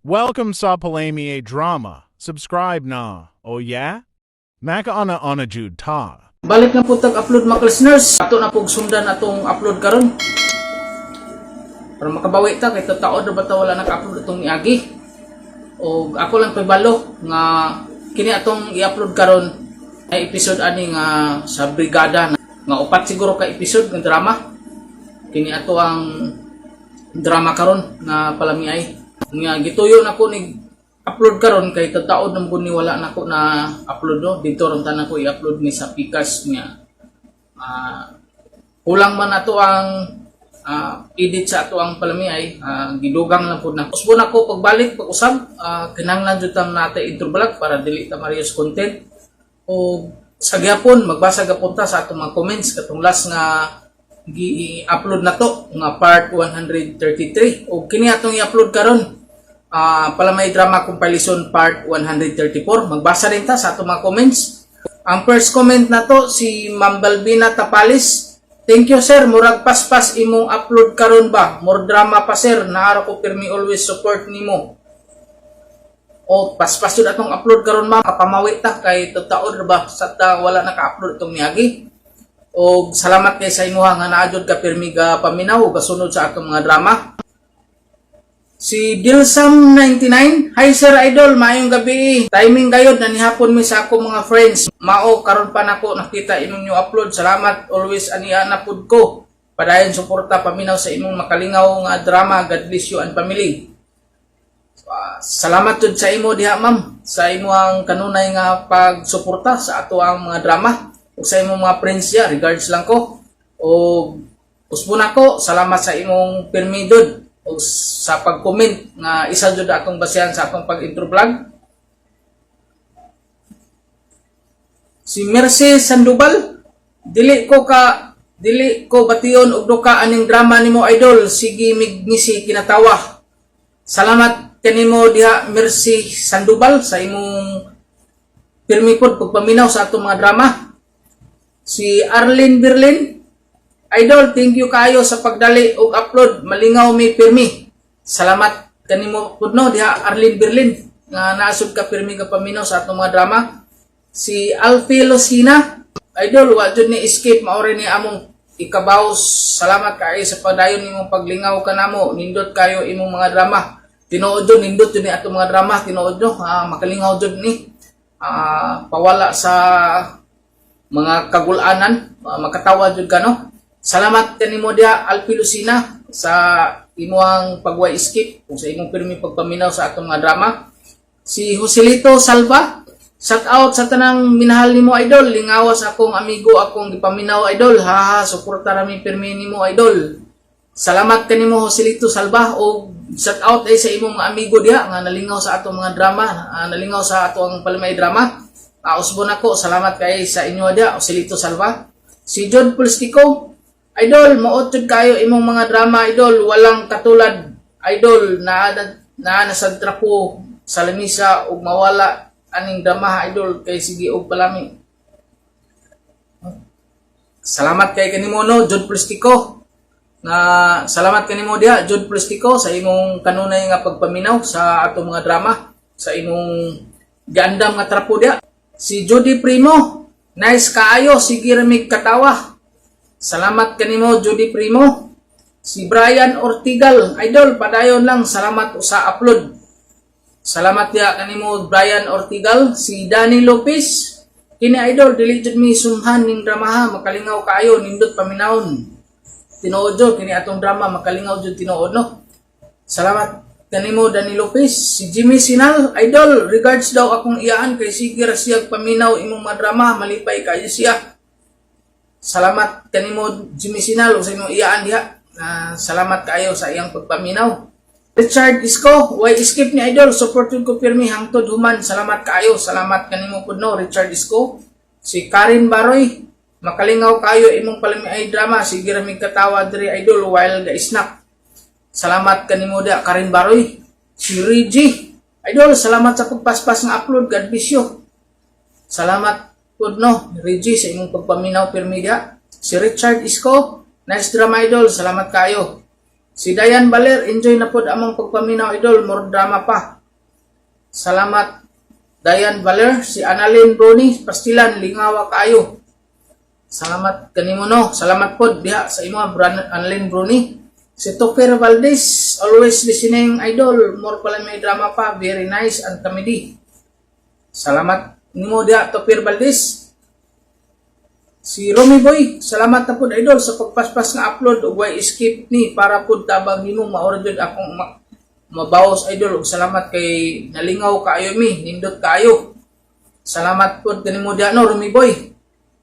Welcome sa Palamiay Drama. Subscribe na. Oh yeah? Makaana ana jud ta. Balik na po tag upload, mga listeners. Ato na pug sundan atong upload karon. Para makabawi ta kay taod na ba ta wala naka-upload atong niagi. O ako lang pabalo nga kini atong i-upload karon ay episode ani nga sa brigada nga upat siguro ka episode ng drama. Kini ato ang drama karon nga palamiay. Nga gituyo na ko ni upload karon kay tataod ng ni wala nako na upload, no. Dito ron tanan ko i-upload ni sa Pikas nga kulang man ato ang edit sa ato ang palamiay, gidugang lang pud na. Usbon ako pagbalik pag-usab, kinahanglan jud tam nate intro vlog para dili ta marius content. O sa gyapon magbasa gapon ta sa atong mga comments katong last nga gi-upload na to nga part 133 o kini atong i-upload karon, Palamay Drama Compilation part 134. Magbasa rin ta sa atong mga comments. Ang first comment na to si Ma'am Balbina Tapalis. "Thank you, sir, murag paspas imong upload karon ba? More drama pa, sir, naara ko pirmi, always support nimo." O paspas jud atong upload karon, ma'am, kapamawi ta kay tataod ba sa ta wala naka-upload itong miagi. O salamat kay sa imuha nga naa jud ka pirmi ga paminaw ug gasunod sa atong mga drama. Si Dilsam99, "Hi sir idol, maayong gabi. Timing gayod na nihapon mi sa ako mga friends. Mao karon pa nako nakita imong new upload. Salamat, always ania na pud ko. Padayon suporta, paminaw sa imong makalingaw nga drama. God bless you and family." Salamat jud sa imo diha, ma'am, sa imong kanunay nga pagsuporta sa ato ang mga drama ug sa imong mga friends ya, regards lang ko. O usbon ako, salamat sa imong pirmi jud o sa pag-comment nga isa jud atong basehan sa atong pag-intro vlog. Si Mercy Sandoval, "Dili ko bation og duka aning drama nimo, idol, sige migngisi kinatawa." Salamat kanimo diha, Mercy Sandoval, sa imong pirmi pod pagpaminaw sa atong mga drama. Si Arlene Berlin, "Idol, thank you kayo sa pagdali og upload. Malingaw mi pirmi." Salamat kanimo pud no diha, Arlene Berlin, nga naasod ka pirmi ka paminaw sa atong mga drama. Si Alfie Lucina, "Idol, wa jud ni escape, maori ni among ikabaw. Salamat kaayo sa padayon nimong paglingaw kanamo. Nindot kayo imong mga drama." Tinuod jud, nindot jud ni atong mga drama, tinuod no, makalingaw jud ni. Pawala sa mga kagulanan, makatawa jud ka, no. Salamat kanimo diha, Alfie Lucina, sa imong pagway skip kung sa imong pirmi pagpaminaw sa atong mga drama. Si Joselito Salva, "Shout out sa tanang minahal nimo, idol. Lingawas akong amigo, akong gipaminaw, idol. Haha, suporta rami pirmi nimo, idol." Salamat kanimo, Joselito Salva, o shout out ay sa imong mga amigo diha nga nalingaw sa atong mga drama, nalingaw sa ato ang Palamay Drama. Usbon ako, salamat kay sa inyo diha, Joselito Salva. Si John Pulstico, "Idol, muot jud kayo imong mga drama, idol, walang katulad. Idol, na na nasa trapo sa lamisa ug mawala aning drama, idol, kay sige og palami." Salamat kay kanimo no, John Pulstico. Nga salamat kanimo diha, John Pulstico, sa imong kanunay nga pagpaminaw sa atong mga drama, sa imong giandam nga trapo diha. Si Judy Primo, "Nice kaayo, sige ramig katawa." Salamat kanimo, Judy Primo. Si Brian Ortigal, "Idol, padayon lang, salamat sa upload." Salamat diha kanimo, Brian Ortigal. Si Danny Lopez, "Kini idol, dili jud mi sumhan ning drama ha, makalingaw kaayo, nindot paminawon." Tinuod jud kini atong drama, makalingaw jud tinuod, no. Salamat kanimo, Danny Lopez. Si Jimmy Sinal, "Idol, regards daw akong iyaan kay sige ra siya paminaw imong mga drama, malipay kayo siya." Salamat kanimo, Jimmy Sinal, ug sa imong iyaan diha. Salamat kaayo sa iyang pagpaminaw. Richard Isko, "Why skip ni idol, support yun ko pirmi hangtod human, salamat kaayo." Salamat kanimo pud no, Richard Isko. Si Karin Baroy, "Makalingaw kayo imong palami ay drama, sige ra mig katawa diri, idol, while ga snack." Salamat kanimo diha, Karin Baroy. Si Reggie, "Idol, salamat sa pagpaspas ng upload, God bless you." Salamat pud no, Reggie, sa imong pagpaminaw pirmi diha. Si Richard Isko, "Nice drama, idol, salamat kayo." Si Dayan Baler, enjoy na pod among pagpaminaw, idol, more drama pa. Salamat, Dayan Baler. Si Annalyn Brony, Pastilan, lingawa kaayo. Salamat kanimo, no. Salamat pod diha sa imo, Annalyn Brony. Si Toker Valdez, always listening, idol, more pala may drama pa, very nice and comedy. Salamat nimo diha, Toker Valdez. Si Romy Boy, salamat na pod, idol, sa pagpaspas nga upload ug way skip ni para pod tabang nimo maura jud akong mabawas, idol, ug salamat kay nalingaw kaayo mi, nindot kaayo. Salamat pod kanimo diha, no, Romy Boy.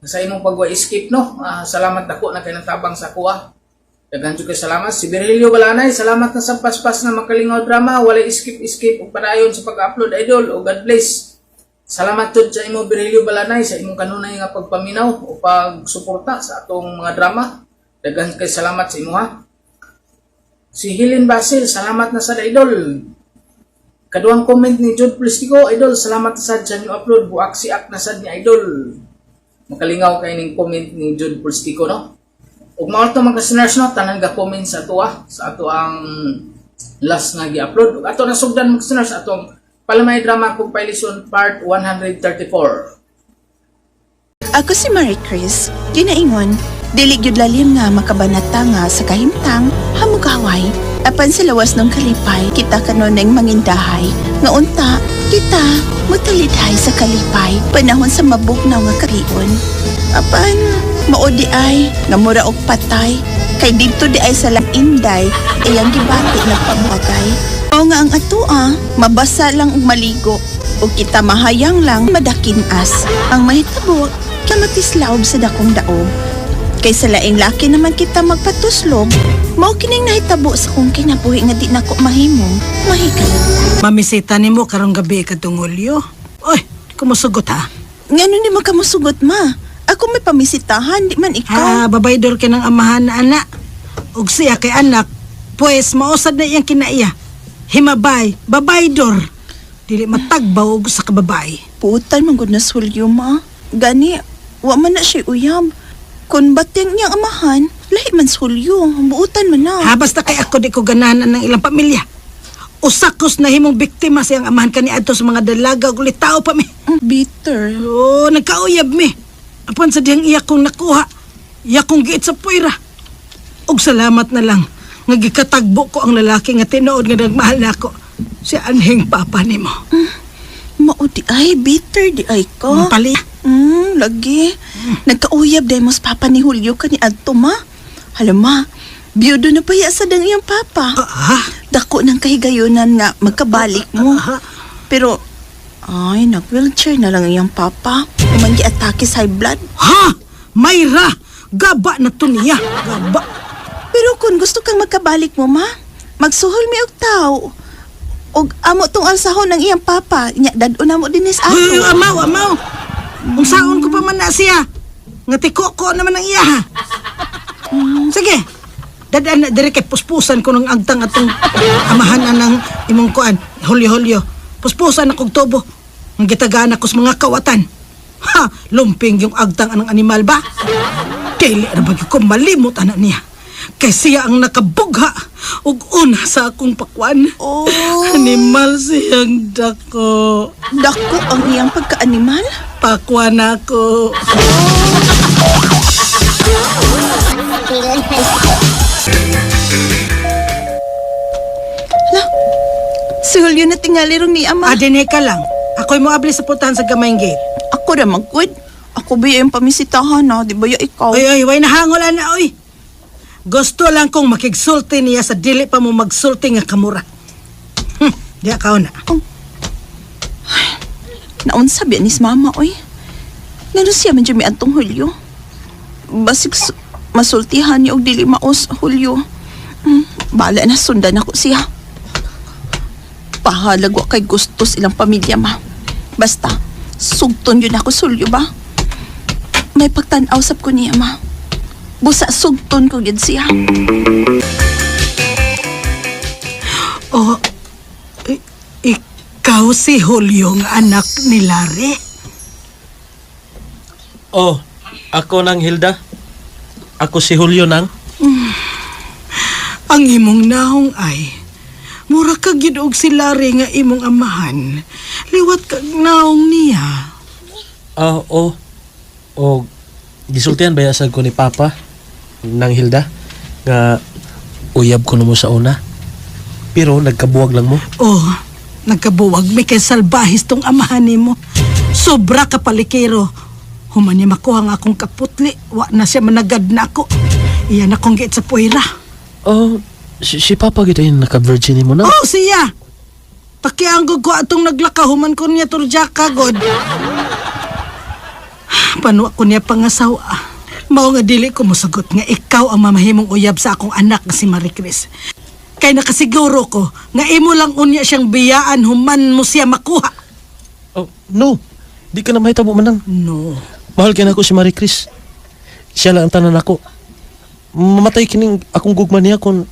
Sa imong pagwa skip, no. Ah, salamat dako na kay tabang sa kuha. Daghan jud kay salamat. Si Virgilio Balanay, salamat na sa paspas na makalingaw drama, walay skip skip ug padayon sa pag-upload, idol, ug God bless. Salamat jud sa imo, Virgilio Balanay, sa imong kanunay nga pagpaminaw o pagsuporta sa atong mga drama. Daghan kay salamat sa imo ha. Si Helen Basil, salamat na sa idol. Kaduhang comment ni Jude Plistico, idol, salamat na sad sa new upload. Buak siak na sad ni idol. Makalingaw kay ning comment ni Jude Plistico, no? Ug mao to, mga listeners, no, tanan ga comment sa ato sa ato ang last nga gi-upload. Ug ato nasugdan, mga listeners, atong Palamay Drama Compilation Part 134. Ako si Marie Chris, ginaingon, dili gyud lalim nga makabanata nga sa kahimtang hamugaway. Apan sa lawas ng kalipay, kita kanunay mangindahay, nga unta, kita mutalidhay sa kalipay, panahon sa mabugnaw nga karion. Apan, mao di ay, nga mura og patay, kay didto di ay sa inday, iyang gibati nagpabagay. Mao nga ang atoa, mabasa lang og maligo, ug kita mahayang lang madakin-as. Ang mahitabo, kamatislaob sa dakong daog. Kay sa laing laki naman kita magpatuslob, mao kining nahitabo sa kong kinabuhi nga di nako mahimo, mahikayo. Mamisita nimo karong gabi kadtong Hulyo. Oy, di ko mosugot ha. Ngano ni makamusugot, ma? Ako may pamisitahan, di man ikaw. Ha, babaydor kay ng amahan na anak. Ug siya kay anak, pues mausad na iyang kinaiya. Himabay, babaydor. Dili matagbaw og sa kababae. Putan man gud na Julio, ma. Gani, wa man na siya uyab. Kung batyang niyang amahan, lahi man sa Julio. Buutan man na. Ha, basta kay ako di ko ganahan ng ilang pamilya. Usakos na himong biktima siyang amahan kaniadto sa mga dalaga ug tao pa mi. Bitter. Oo, nagkauyab mi. Apan sa diyang iya kong nakuha, iya kong giit sa puwera. Og salamat na lang nga gikatagbo ko ang lalaki nga tinuod nga nagmahal nako. Si anhing papa nimo. Mao di ay, bitter di ay ko. Pali. Lagi. Nagkauyab demos papa ni Julio kani adto, ma. Hala ma, biyudo na pa sa dang iyang papa. Ah, Dako ng kahigayunan nga magkabalik mo. ah, Pero, ay, nag-wheelchair na lang iyang papa. Umang atake sa high blood. Ha! Mayra! Gaba na to niya. Gaba. Pero kung gusto kang magkabalik mo, ma, magsuhol mi og tao. Og amo tong alsahon ng iyang papa. Nya, dad-on na mo dinis ato. Uy, amaw, amaw. Kung saon ko pa man na siya. Nga tiko ko naman ang iya ha. Sige. Dadaan na diri kay puspusan ko ng agtang atong amahan anang imong kuan, Hulyo-Hulyo. Puspusan akong tubo. Ang gitagaan ako sa mga kawatan. Ha, lumping yung agtang anang animal ba? Dili na ba ko malimot anak niya. Kay siya ang nakabugha ug una sa akong pakwan. Oh. Animal siyang dako. Dako ang iyang pagkaanimal. Pakwan ako. Hala, si Julio na tingali rong ni ama. Adine ka lang. Ako'y moabli sa putahan sa gamayng gate. Ako ra magud. Ako ba yung pamisitahan na, di ba ya ikaw? Oy, oy, way nahangol ana, oy. Gusto lang kong makigsulti niya sa dili pa mo magsulti nga kamura. Diya ka na. Naunsa biya nis mama, oy. Ngano siya man dyan antong Julio? Basig masultihan niya og dili maos, Julio. Bala na sundan ako siya. Pahalag wa kay gustos ilang pamilya, ma. Basta, sugton yun ako, Julio ba? May pagtan-aw sab ko niya, ma. Busa sugton ko gid siya. Oh, ikaw si Julio nga anak ni Larry. Oh, ako nang Hilda. Ako si Julio nang. Ang imong naong ay mura ka gyud og si Larry nga imong amahan. Liwat kag naong niya. Ah, oo. O, gisultihan ba yasag ko ni Papa ng Hilda nga uyab ko na mo sa una. Pero nagkabuwag lang mo. Oh, nagkabuwag may kay salbahis tong amahan nimo. Sobra ka palikero. Human niya makuha nga akong kaputli. Wa na siya managad na ako. Iyan akong giit sa puwira. Oh, si Papa gid ay naka-virgin mo na. Oh, siya! Pakianggog ko atong naglaka, human ko niya turjaka, god. Paano ako niya pangasawa? Mao nga dili ko mosugot nga ikaw ang mamahimong uyab sa akong anak nga si Marie Chris. Kay nakasiguro ko nga imo lang unya siyang biyaan human mo siya makuha. Oh, no. Di ka na mahitabo manang. No. Mahal kay nako si Marie Chris. Siya lang ang tanan nako. Mamatay kining akong gugma niya kung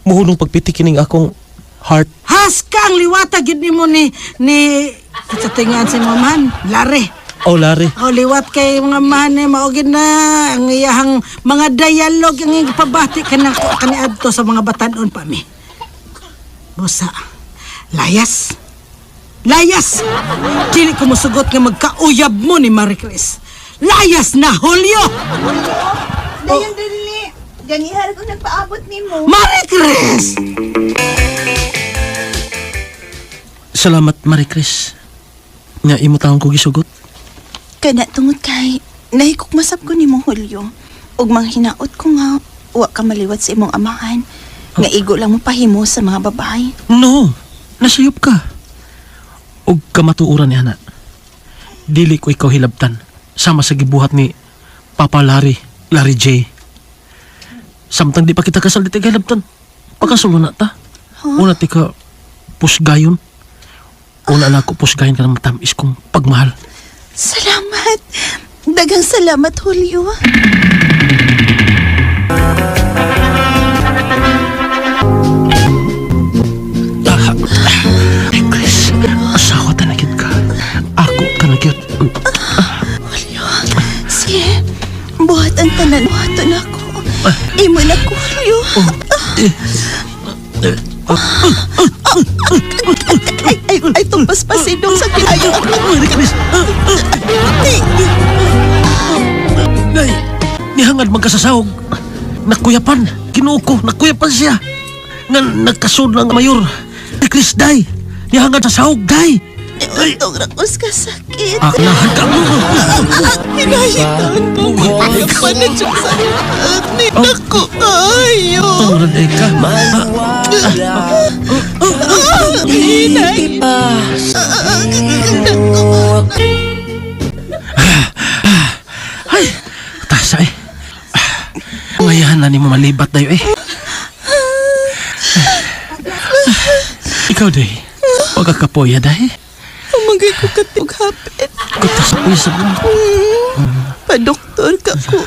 muhulong pagpiti kining akong heart. Haska ang liwata gyud nimo ni sa tingaan si mamahan, Lare. Oh, Larry. O liwat kay mga man eh, mao gyud na ang iyahang mga dialog ang iyang pabati kanako kaniadto sa mga batan-on pa mi. Busa, layas. Layas! Dili ko mosugot nga magkauyab mo ni Marie Chris. Layas na, Julio! Dayon dili. Ganihar ko nagpaabot nimo. Marie Chris! Salamat, Marie Chris. Nga imo taong ko gisugot. Kana tungod kay nahikukmasab ko nimo Julio. Ug manghinaot ko nga wa ka maliwat sa imong amahan. Nga igo lang mo pahimo sa mga babae. No, nasayop ka. Og kamatuoran ni ana. Dili ko ikaw hilabtan sama sa gibuhat ni Papa Larry, Larry J. Samtang di pa kita kasal di ta hilabtan. Pagkasulo na ta. Una ti ka pusgayon. Una na ako pusgayon ka ng matamis kong pagmahal. Salamat. Daghang salamat, Julio. Ay, Chris, asawa ta na gyud ka. Ako ka na gyud. Julio, sige. Buhat ang tanan. Buhaton ako. Imo na ko, Julio. Ay, ay, ay, tumpas pa sinong sa kinayo. Marie Chris, Nay, nihangad magkasasahog. Nakuyapan, kinuko, nakuyapan siya. Nga nagkasud ng mayor. Ay, Chris, day. Nihangad sa sahog, day. Untong rakos ka sakit. Aknahan ka mo. Hinahitan ko. Panadyak sa Nako kayo. Panguran ay ka. Hinay. Ay, tasa eh. Ngayahan na ni mo malibat dayo eh. Ikaw, day. Huwag ka kapoya, day. Umagay ko katig hapit. Kutas ko sa mo. Padoktor ka ko.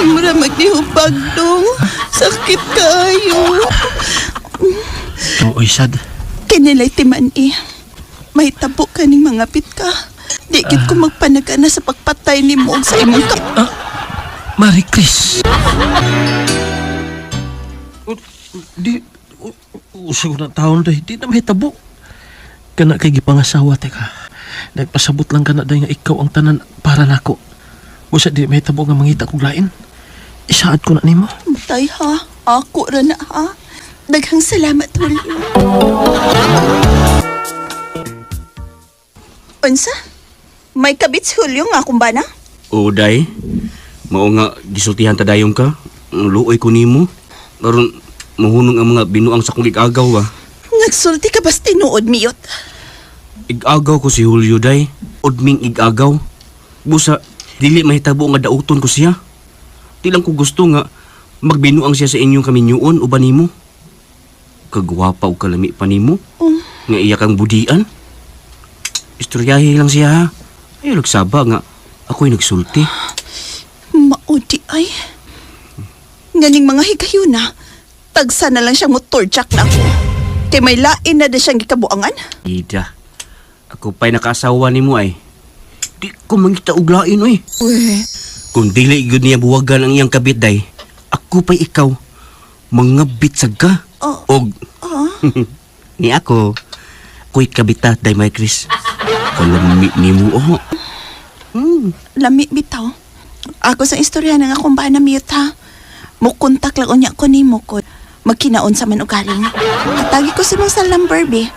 Mura magnihubag dong. Sakit kayo. Oo, sad. Kinilay timan eh. May tabo ka ning mga ka. Di gid ko magpanagana sa pagpatay ni mo sa imong ka. Marie Chris. Di, usag na taon day, di na mahitabo. Kana kay gipangasawa, teka. Nagpasabot lang ka na day nga ikaw ang tanan para nako. Busa di mahitabo nga mangita kog lain. Isaad ko na nimo. Tay ha, ako ra na ha. Daghang salamat, Julio. Unsa? May kabit si Julio nga akong bana? Oo, day. Mao nga gisultihan ta dayon ka. Ang Luoy ko nimo. Aron muhunong ang mga binuang sa kong igagaw ba. Nagsulti ka bas tinuod, miyot. Igagaw ko si Julio day. Udming igagaw. Busa dili mahitabo nga dauton ko siya. Di lang ko gusto nga magbinuang siya sa inyong kaminyuon uban nimo. Kagwapa og kalami pa nimo. Nga iya kang budian. Istoryahe lang siya ha. Ayaw nagsaba nga ako'y nagsulti. Maudi ay. Nganing mga higayuna, tagsa na lang siyang motor jack na ako. Kay may lain na din siyang gikabuangan. Ida, ako pa'y nakaasawa nimo ay. Di ko mangita og lain oy. Uy, Kung dili gyud niya buwagan ang iyang kabit day, ako pa'y ikaw. Mga bitsag ka. Oh. Og ni ako, ko'y kabita, Day Marie Chris. Kalami nimo, oh. Lami bitaw. Ako sa istorya nga akong bana mute ha. Mukontak lang unya ko nimo ko. Magkinaon sa man ugaling. Hatagi ko si mong sa number be.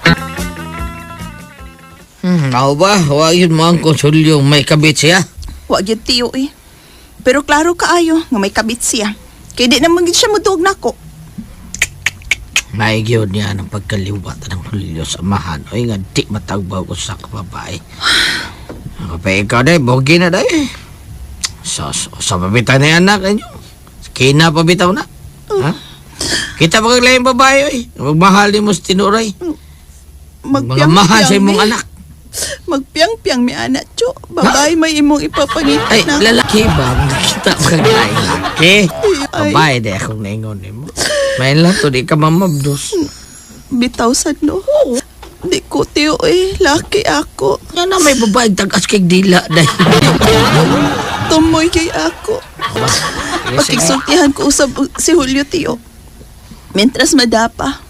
Ako ba? Wa yun mo ang konsulyong may kabit siya. Wa gyud tiyo eh. Pero klaro kaayo nga may kabit siya. Kay di naman gyud siya muduog nako. Maigyod niya ng pagkaliwat ng Julio sa amahan. Oy, nga di matagbaw ko sa kababae. Kapag ikaw day, bogi na day. So, so, sa pabitaw na yung anak ninyo. Kina pabitaw na. Ha? Kita pa kag laing babae, oy. Magmahal ni mo sa tinuray. Mga mahal sa imong mi. anak. Magpiyang-piyang mi anak, Cho. Babae may imong ipapangita Ay, na. lalaki ba? Kita pa kag laing laki. Ay. Babae, di akong naingon nimo. May lang to, di ka mamabdos. Bitaw sad no. Di ko tiyo eh. Laki ako. Nga na may babae tagas kay dila dahil. Tumoy kay ako. Pakigsultihan ko usab si Julio tiyo. Mientras madapa.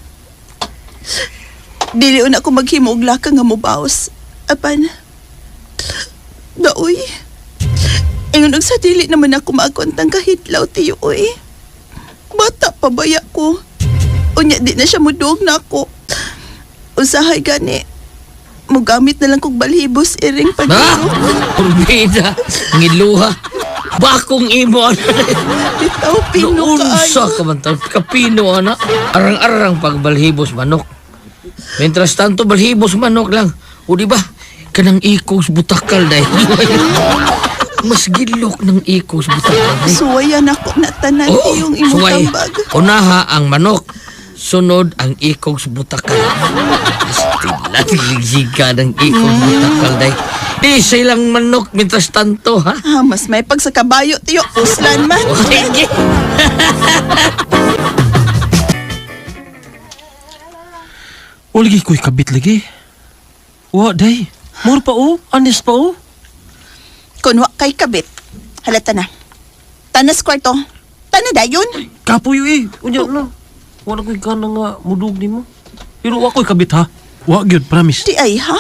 Dili una ko maghimo og laka nga mobaos. Apan daoy. Ingon og sa dili naman ako maakontang kahidlaw tiyo oy. Bata pa baya ko. Unya di na siya muduog na ako. Usahay gani. Mugamit na lang kog balhibos iring Ha? pagduro. Kurbida, ngiluha. Bakong imo ana. Bitaw pino Noon sa kaayo. ka man taon, kapino ana. Arang-arang pagbalhibos manok. Mientras tanto balhibos manok lang. O di ba? Kanang ikos butakal dahil. Mas gilok ng ikos butakal dahil. Suwayan ako na tanan Oo, yung imong suway. tambag. Unaha ang manok. Sunod ang ikog sa butakal. Astila, tigligsiga ng ikog butakal day. Di silang manok mientras tanto, ha? Ah, mas may pag sa kabayo tiyo, uslan man. Okay. O lagi ko'y kabit lagi. Wa, day. More pa o. Honest pa o. Kun wa kay kabit, halata na. Tanas kwarto. Tana dayon. Kapoy eh. Unya na. Wala ko'y gana nga mudug nimo. Pero wa ko'y kabit ha. Wa gyud, promise. Di ay ha?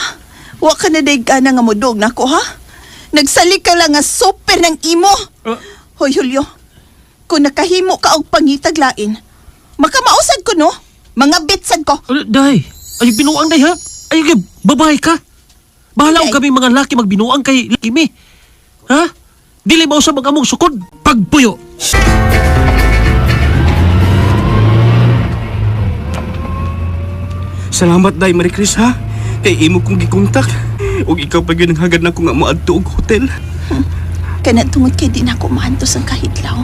Wa ka na day gana nga mudog nako ha? Nagsalik ka lang nga super ng imo. Ah. Hoy Julio, kung nakahimo ka og pangitag lain, makamausad ko no? Mga bitsad ko. Ano, day. Ay, binuang day ha. Ay, kay, babae ka. Bahala Day. kami mga laki magbinuang kay Kimi. Ha? Dili mo sa mga among sukod. Pagpuyo. Salamat, Day Marie Chris, ha? Kay imo kong gikontak. Og ikaw pa gyud ang hagad nako nga moadto og hotel. Kana tungod kay di nako maantos ang kahidlaw.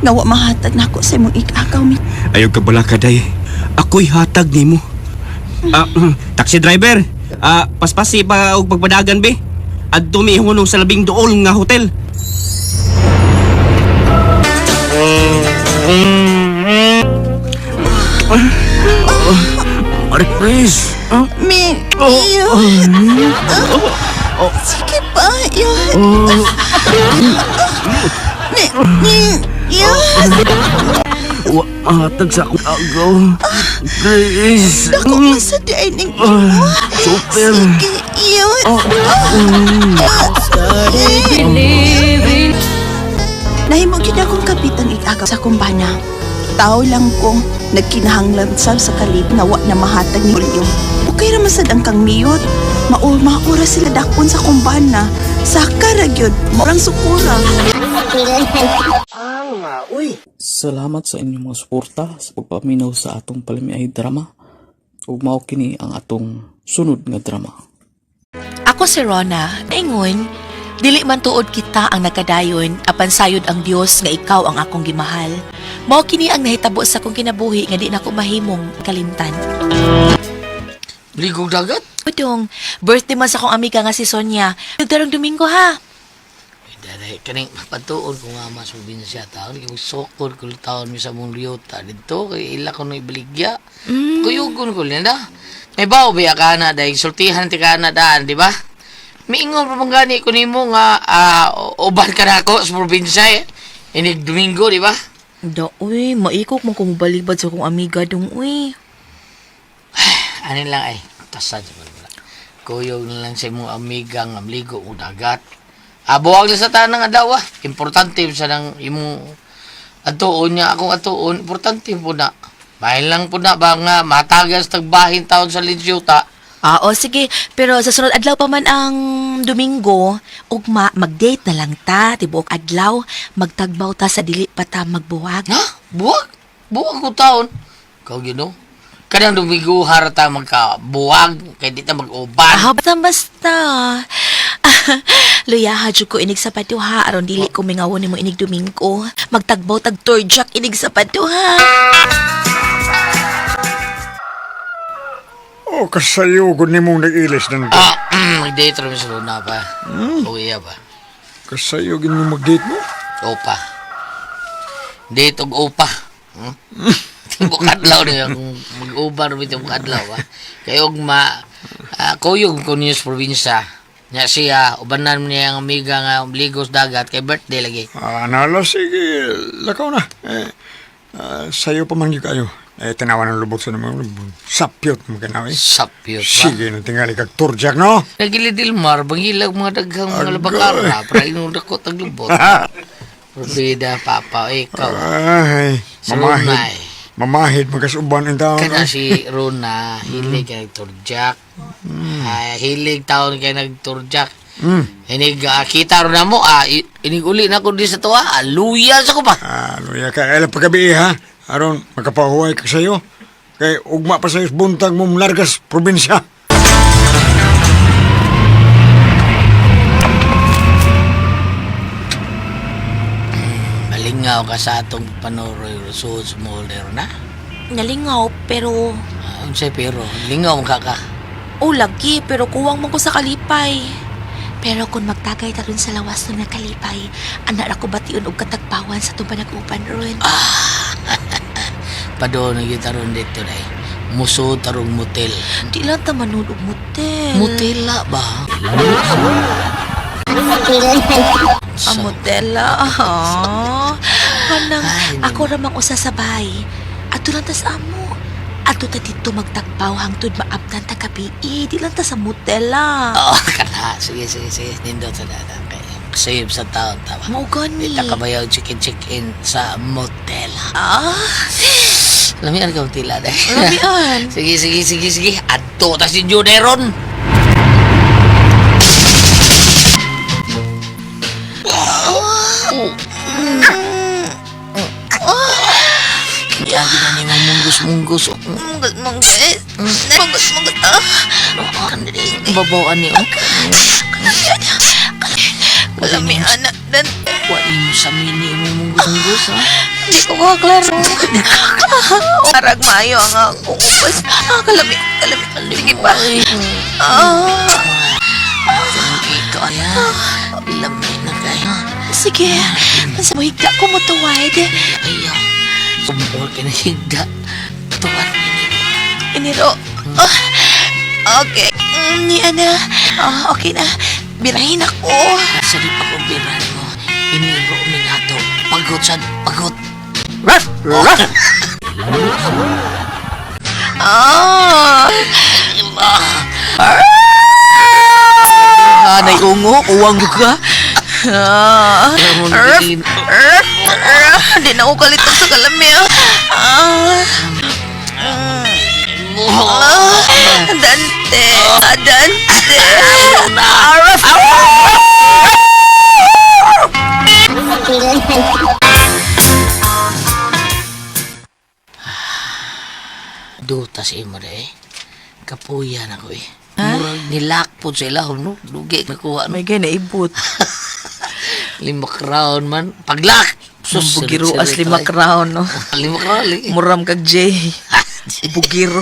Nga wa mahatag nako sa imong ikagaw mi. Ayaw ka bala ka, Day. Ako'y hatag nimo. Taxi driver. Paspasi pa og pagpadagan be. Adto mi hunong sa labing duol nga hotel. Marie Chris. Mi, iyo. Sige pa, iyo. Mi, mi, iyo. Wa mahatag sa akong agaw. Chris. Dako man sa dining imo. Super. Sige, iyo. Nahimo gyud akong kapitan igagaw sa kumbana. Tao lang ko nagkinahanglan sa sa kalit nga wa na mahatag ni Julio. Okay ra man sad ang kang miyot. Mao maura sila dakon sa kumbana. Saka ra gyud, maurang sukura. Salamat sa inyong mga suporta sa pagpaminaw sa atong palamiay drama. Ug mao kini ang atong sunod nga drama. Ako si Rona, ingon, dili man tuod kita ang nagkadayon, apan sayod ang Dios nga ikaw ang akong gimahal. Mao kini ang nahitabo sa akong kinabuhi nga di nako mahimong kalimtan. Ligog dagat? Udong, birthday man sa akong amiga nga si Sonia. Nagdarong Domingo ha. Dere, kaning patuon ko nga mas probinsya taon, kay sokol ko taon mi sa mong liyota didto kay ila ko no ibaligya. Kuyugon ko nila. May bawo biya ka na dahil sultihan ti ka na daan, di ba? Miingon pa man gani ko nimo nga uban ka na ako sa probinsya eh. Inig Domingo, di ba? Da, uy, maikok mo kung balibad sa akong amiga dong, uy. Ano lang ay, tasad sa wala. Kuyog na lang sa imong amiga nga mligo og dagat. Abuwag lang sa tanang adlaw ah. Importante sa nang imong atuon niya akong atuon, importante po na. Bahin lang po na ba nga matagas tagbahin taon sa Linsyuta. Ah, o sige, pero sa sunod adlaw pa man ang Domingo, ugma mag-date na lang ta, tibuok adlaw, magtagbaw ta sa dili pa ta magbuwag. Ha? Buwag? Buwag ko taon. Ikaw gino? Kanang Domingo harata magkabuwag kay di ta mag-uban. Ah, basta basta. Luya, jud ko inig sa paduha aron dili ko mingawon nimo inig Domingo. Magtagbaw tag turjak inig sa paduha. O, kasayugon ni mong nag-ilis ng Ah, mag-date rin sa Luna pa. O iya ba? Kasayugin mo mag-date mo? Opa. Date og opa. Hmm? Tibok adlaw niya kung mag-uban rin tibok adlaw ah. Kay og ma kuyog ko niyo sa probinsya. Nya siya ubanan niya ang amiga nga ligos dagat kay birthday lagi. Ah, nala, sige, lakaw na. Eh, sayo pa man yun kayo. Eh, tanawan ng lubot sa naman. Sapyot mo kanaw eh. Sapyot ba? Sige, nang tingali kag turjak, no? Nagili Dilmar, bangilag mga daghang mga Agoy. labakar na, para inong dako taglubot. Rubida, papa, ikaw. Ay, Sa Rona mamahid. eh. Mamahid, magkasuban ang taon. Kana eh. si Rona, hilig kay nagturjak. Ah, hilig taon kay nagturjak. Inig kita ron na mo, inig uli na ko di sa tuwa, luya sa ko pa. Ah, luya ka. Alam paggabi ha. Aron, makapahuway ka sa'yo. Kay ugma pa sa'yo sa buntag mong largas probinsya. Malingaw ka sa atong panuroy suod sa molder na. Nalingaw pero Unsay pero, lingaw ka ka. oh lagi pero kuwang man ko sa kalipay. Pero kung magtagay ta ron sa lawas ng nakalipay, ana ra ko bation og katagpawan sa atong panag-uban ron. Padoon na kita ron dito day. Muso tarong motel. Di lang ta manood og motel. Motel la ba? Ang motel ah. Kanang ako ra mang usa sa bay. Ato lang ta sa amo. Ato ta dito magtagpaw hangtod maabtan ta gabi. Di lang ta sa motel ah. Oo, kana. Sige, sige, sige. Nindot sa data. Okay. Save sa taon, tama. Mao gani. Di ta kabayaw chicken check-in sa motel. Ah, Lamian ka motela day. lamian. Sige, sige, sige, sige. Adto ta si Juneron. Lagi na ni mong munggus-munggus. Munggot munggot. Munggot munggot. Ah. Babaw ani oh. Kalamian na. Dan, Wa ni mo sa mini mo munggus-munggus ha. Hindi ko kaklaro. Arag maayo ang akong ubas. Ah, kalami, kalami. Sige pa. Ah, Ikaw ya. Lami na kayo. sige. Sa higda ko mo tuwad. Ayaw. Sumuol ka na higda. Tuwan Iniro. Ah, okay. Niya na. Ah, okay na. Birahin ako. Sa di pa kong biran mo. Iniro mi nga to. Pagot sad, pagot. Ruff! Ruff! Ah. Ah, naiungo. Uwang ka. Ah. Arf, arf, arf. Di na ako kalito sa kalami. Ah. Ah, Dante. Ah, Dante. Arf. Duta sa imo de. Kapuya na ko eh. Murag nilakpod sa ilahom no. Dugi nakuha no. May gay naibot. 5 crown man. Paglak. Sus, Bugiro as sirit-sirit, 5 ay. crown, no? 5 crown lagi. Muram kag Jay. Bugiro.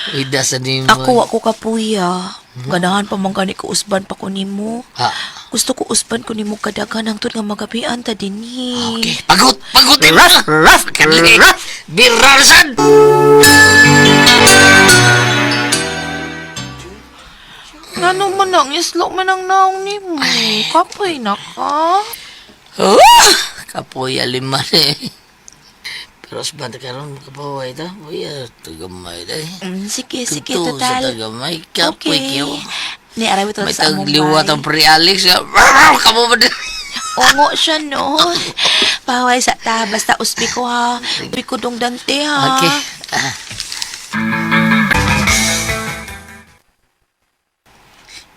Ida sa nimo. Ako, ako kapuya. Ganahan pa man gani ko usban pa ko nimo. Ha. Gusto ko usban ko nimo kadaghan hangtod nga magabian ta dinhi. Okay. Pagot, pagot. Ruff, ruff. Ruff. Birarsan. Ngano man ang islo man ang naong nimo? Kapoy na ka. Ah! Kapoy aliman eh. Pero sa banda karon makapaway ta. Uy, tagamay day. Sige, sige, Tuto sa total. tagamay. Kapoy Okay. kiyo. Ni aray to May sa among tagliwat bay. ang pre Alex. Kamo ba din? Ongo siya, no? Paway sa ta. Basta usbi ko, ha? Usbi ko dong Dante, ha? Okay. Ah.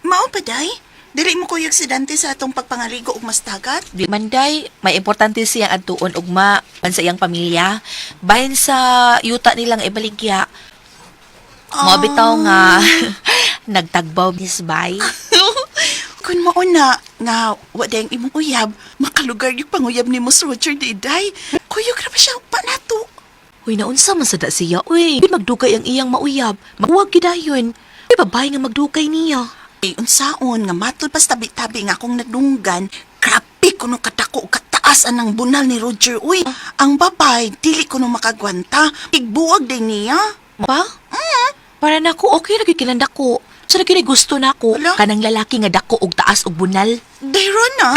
Mao pa day? Dili mo kuyog si Dante sa atong pagpangaligo og mas dagat? Di manday, may importante siyang adtuon ugma pan sa iyang pamilya. Bahin sa yuta nilang ibaligya. Mao bitaw nga nagtagbaw Miss Bay. Kun mao na nga wa day ang imong uyab, makalugar yung panguyab ni Mo Roger di day. Kuyog ra ba siya pa nato? Uy, naunsa man sa da siya, uy. Di magdugay ang iyang mauyab. Maghuwag gidayon. Di babae nga magdugay niya. Ay, unsaon nga matud pas tabi-tabi nga akong nadunggan, grabe kuno kadako ug kataas anang bunal ni Roger. Uy, ang babay dili kuno makagwanta. Igbuwag day niya. Pa? Para nako okay ra gyud kinandako. Sa so, kini gusto nako Ala? kanang lalaki nga dako og taas og bunal. Dayrona.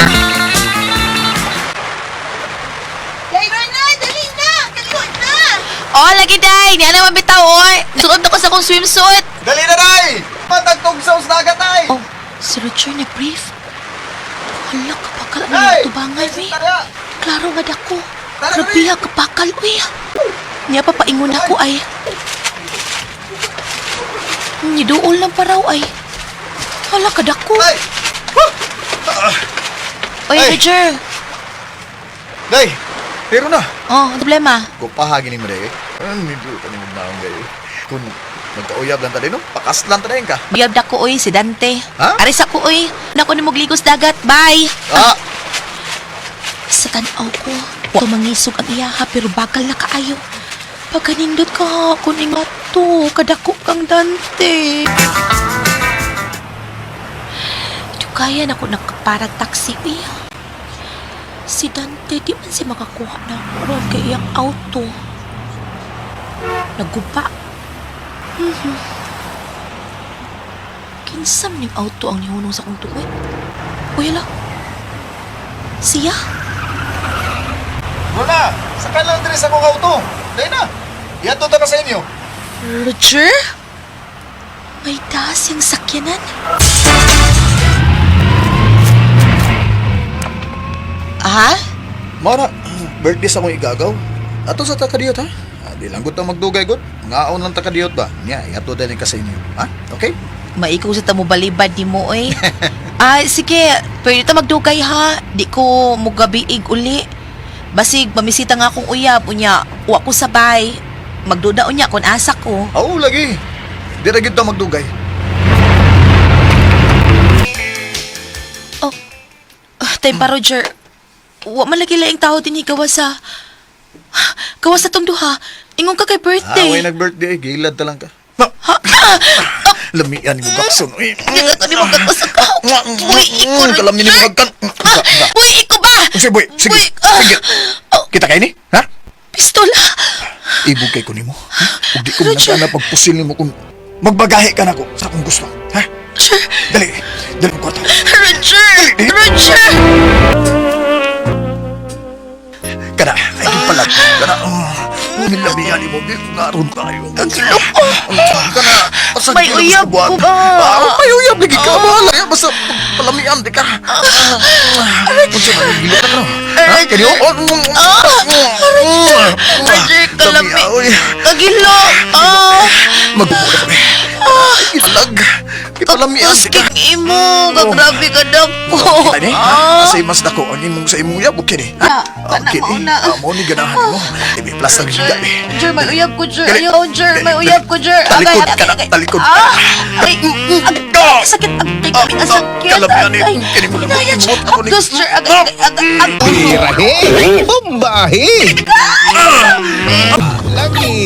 Dayrona, dali na! Kaliwot na! Oh, lagi day, niya naman bitaw oy. Suot na ko sa akong swimsuit. Dali na, day! Patagtog sauce na agad, day! Oh, si Roger na brief. Hala, kapakal ang Hey! mga tubangan, we. Tara! Klaro nga dako. Tara, Grabe ha, kapakal, uy. Niya papaingon ako ay. Niduol lang paraw ay. Hala, kadako. Day! Oy, Ay! Roger. Day! Pero na! Oh, ano problema? Kupahagin ni mo, day. Ano nito ka ni mo naong gayo? Kung magkauyab lang ta din, no? Pakas lang ta din ka. Biyab dako, oy, si Dante. Ha? Aris ako, oy. Nako ni Mugligos dagat. Bye. Ah! Sa tanaw ko, tumangisog ang iyaha pero bagal na kaayo. Pagkanindot ka, kuning to, kadako kang Dante. Kaya na ko nakaparag taxi, eh. Si Dante, di man siya makakuha na ron kay iyang auto. Naguba. Kinsam ning auto ang nihunong sa akong tuwid. Uy, ala. Siya? Rona! Sakay lang diri sa akong auto! Day na! Iadto ta ka sa inyo. Roger? May taas yung sakyanan. Ha? Mara, birthday sa akong igagaw. Ato sa takadiyot, ha? Ah, di lang gud ta magdugay gud. Ngaon lang takadiyot ba? Nya, iadto din ka sa inyo. Ha? Okay? Maikaw sa tamo balibad ni mo, eh. Ah, sige. Pwede ta magdugay, ha? Di ko mugabiig uli. Basig, mamisita nga akong uyab. Unya, wa ko sabay. Magduda unya kung asa ko. Oo, lagi. Di ra gid ta magdugay. Ah, tay pa, Roger. Wa man lagi laing tao din gawa sa... Gawa sa tong duha. Ingon ka kay birthday. Ah, way nag-birthday. Gilad ta lang ka. Ha? Ah! Lamian mo bakson. Uy. Hindi mo kagusap ka. Uy, iko, Kalam ni mo hagkan. Ah, Uy, iko ba? Sige, boy. Sige. Uy, ah. Sige. Oh, Kita kay ni? Ha? pistola. Ibog kay ko nimo. Ha? Ug di ko Roger. man pagpusil nimo kung magbagahi ka nako sa akong gusto. Ha? Roger. Dali. Dali mo kwarta. Roger. Roger. Kana, ay palag. Kana. Oh, Nilabihan ni mo. Naroon tayo. Ang Kana. Basta May di na uyab gusto buhat. ko ba? Ah, may uyab lagi ka. Bahala. Basta palamian di ka. Unsa man gilot ka no? Ha? Kani oh. Roger, kalami. Lami, oy. Kagilo. Ah. Magbubo na kami. Ilag. Ipalamian Tapos di ka. king imo. Kagrabe ka dako. Kita ni? Ah. Kasi mas dako ang imong sa imong uyab okay ni. Ah, Ha? kana, Okay ni. mauna. Ah, Mao ni ganahan mo. Ibi plus ang higa ni. Jer, may uyab ko, Jer. Dali. Ayaw, Jer. May Dali, uyab ko, Jer. Talikod Agay, ka na, agay, agay. talikod. Ah! Ay, agay, sakit. Agay, Ah, ang ah, sakit. kalamian ni. Agay. Kini mo lang Hinaya, Jer. imot ako ni. Agos, Jer. Agay, agay, agay, agay. Birahe! Bombahe! Lagi!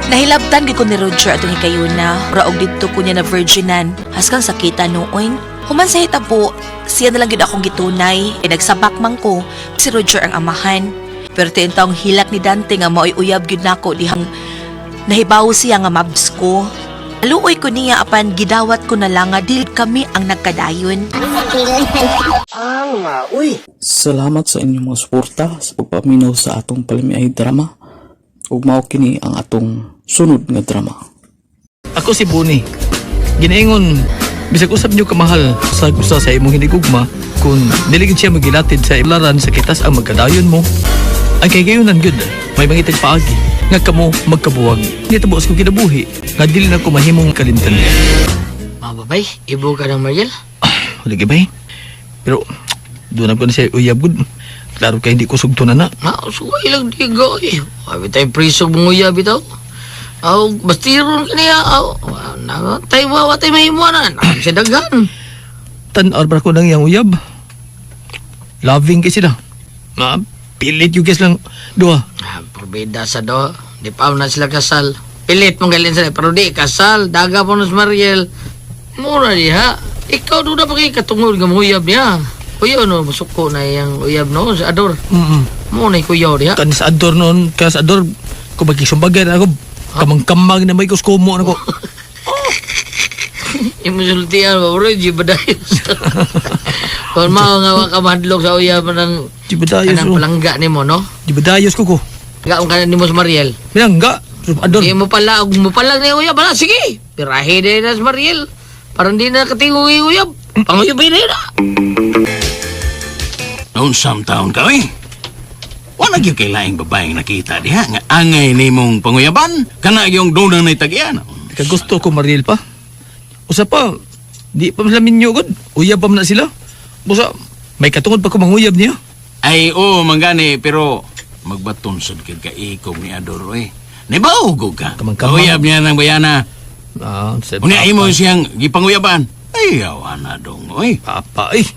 Nahilabtan gid ko ni Roger atong hikayuna. Raog didto ko niya na virginan. Haskan sakita nooy. Human sa hitabo, siya na lang gid akong gitunay. E nagsabak man ko, si Roger ang amahan. Pero tin taong hilak ni Dante nga maoy uyab gyud nako dihang nahibaw siya nga mabs ko. Luoy ko niya apan gidawat ko na lang nga dili kami ang nagkadayon. Salamat sa inyong mga suporta sa pagpaminaw sa atong palamiay drama. Ug mao kini ang atong sunod nga drama. Ako si Boni. Ginaingon, bisag usab niyo kamahal sa usa sa imong hinigugma kung dili gid siya magilatid sa ilaran sa kitas ang magkadayon mo. Ang kay gayunan gyud, may mangitag paagi nga kamo magkabuwag. Nitabo sa kong kinabuhi nga dili na ko mahimong kalimtan. Mababay, ibo ka ng Mariel. Lagi ba eh? Pero doon ko na siya uyab gud. Klaro kay hindi ko sugto na na. Ma, suway lang digo eh. Abi tayo priso mong uyab ito. Aw, bastiron ka niya. Aw, na, tayo wa, tayo mahimuan na. Nakam siya daghan. Tan-ar ba ko nang iyang uyab? Loving kay sila. Ma, pilit yung guys lang duha. Ah, Probida sa do. Di pa na sila kasal. Pilit mong galing sila. Pero di, kasal. Daga po na si Mariel. Mura diha. Ikaw doon na pa kayo katungod nga muyab niya. Kuya no, masuko na iyang uyab no, sa Ador. Mm. Mo na kuyaw diha. Kan sa Ador noon, kan sa Ador, kung magkisumbagay na ako, kamang-kamang na may kuskumo na ko. Imo sultian ba bro, di ba dayos? Kung mao nga wa ka mahadlok sa uyab ng Di ba dayos kanang ko? palangga nimo no? Di ba dayos ko ko? Gaon ka na nimo sa Mariel. Minangga, Ador. Di mo pala, og mo pala ni uyab, pala sige. Pirahe din na sa Mariel. Parang di na katingog yung uyab. Panguyab na na. Unsam taon ka, eh. Wala gyud kay laing babaeng nakita diha nga angay nimong panguyaban kana yung dunang nay tagyan. Kagusto ko Mariel pa. Usa pa, di pa sila minyo gud. Uyab pa man na sila. Busa, may katungod pa ko manguyab niya. Ay oo manggani pero magbaton sad kay kaikog ni Ador oy. Nibaw ka. Kamang-kamang. Uyab niya ng bayana. Ah, sa Unya imo siyang gipanguyaban. Ay awa na dong oy. Papa eh.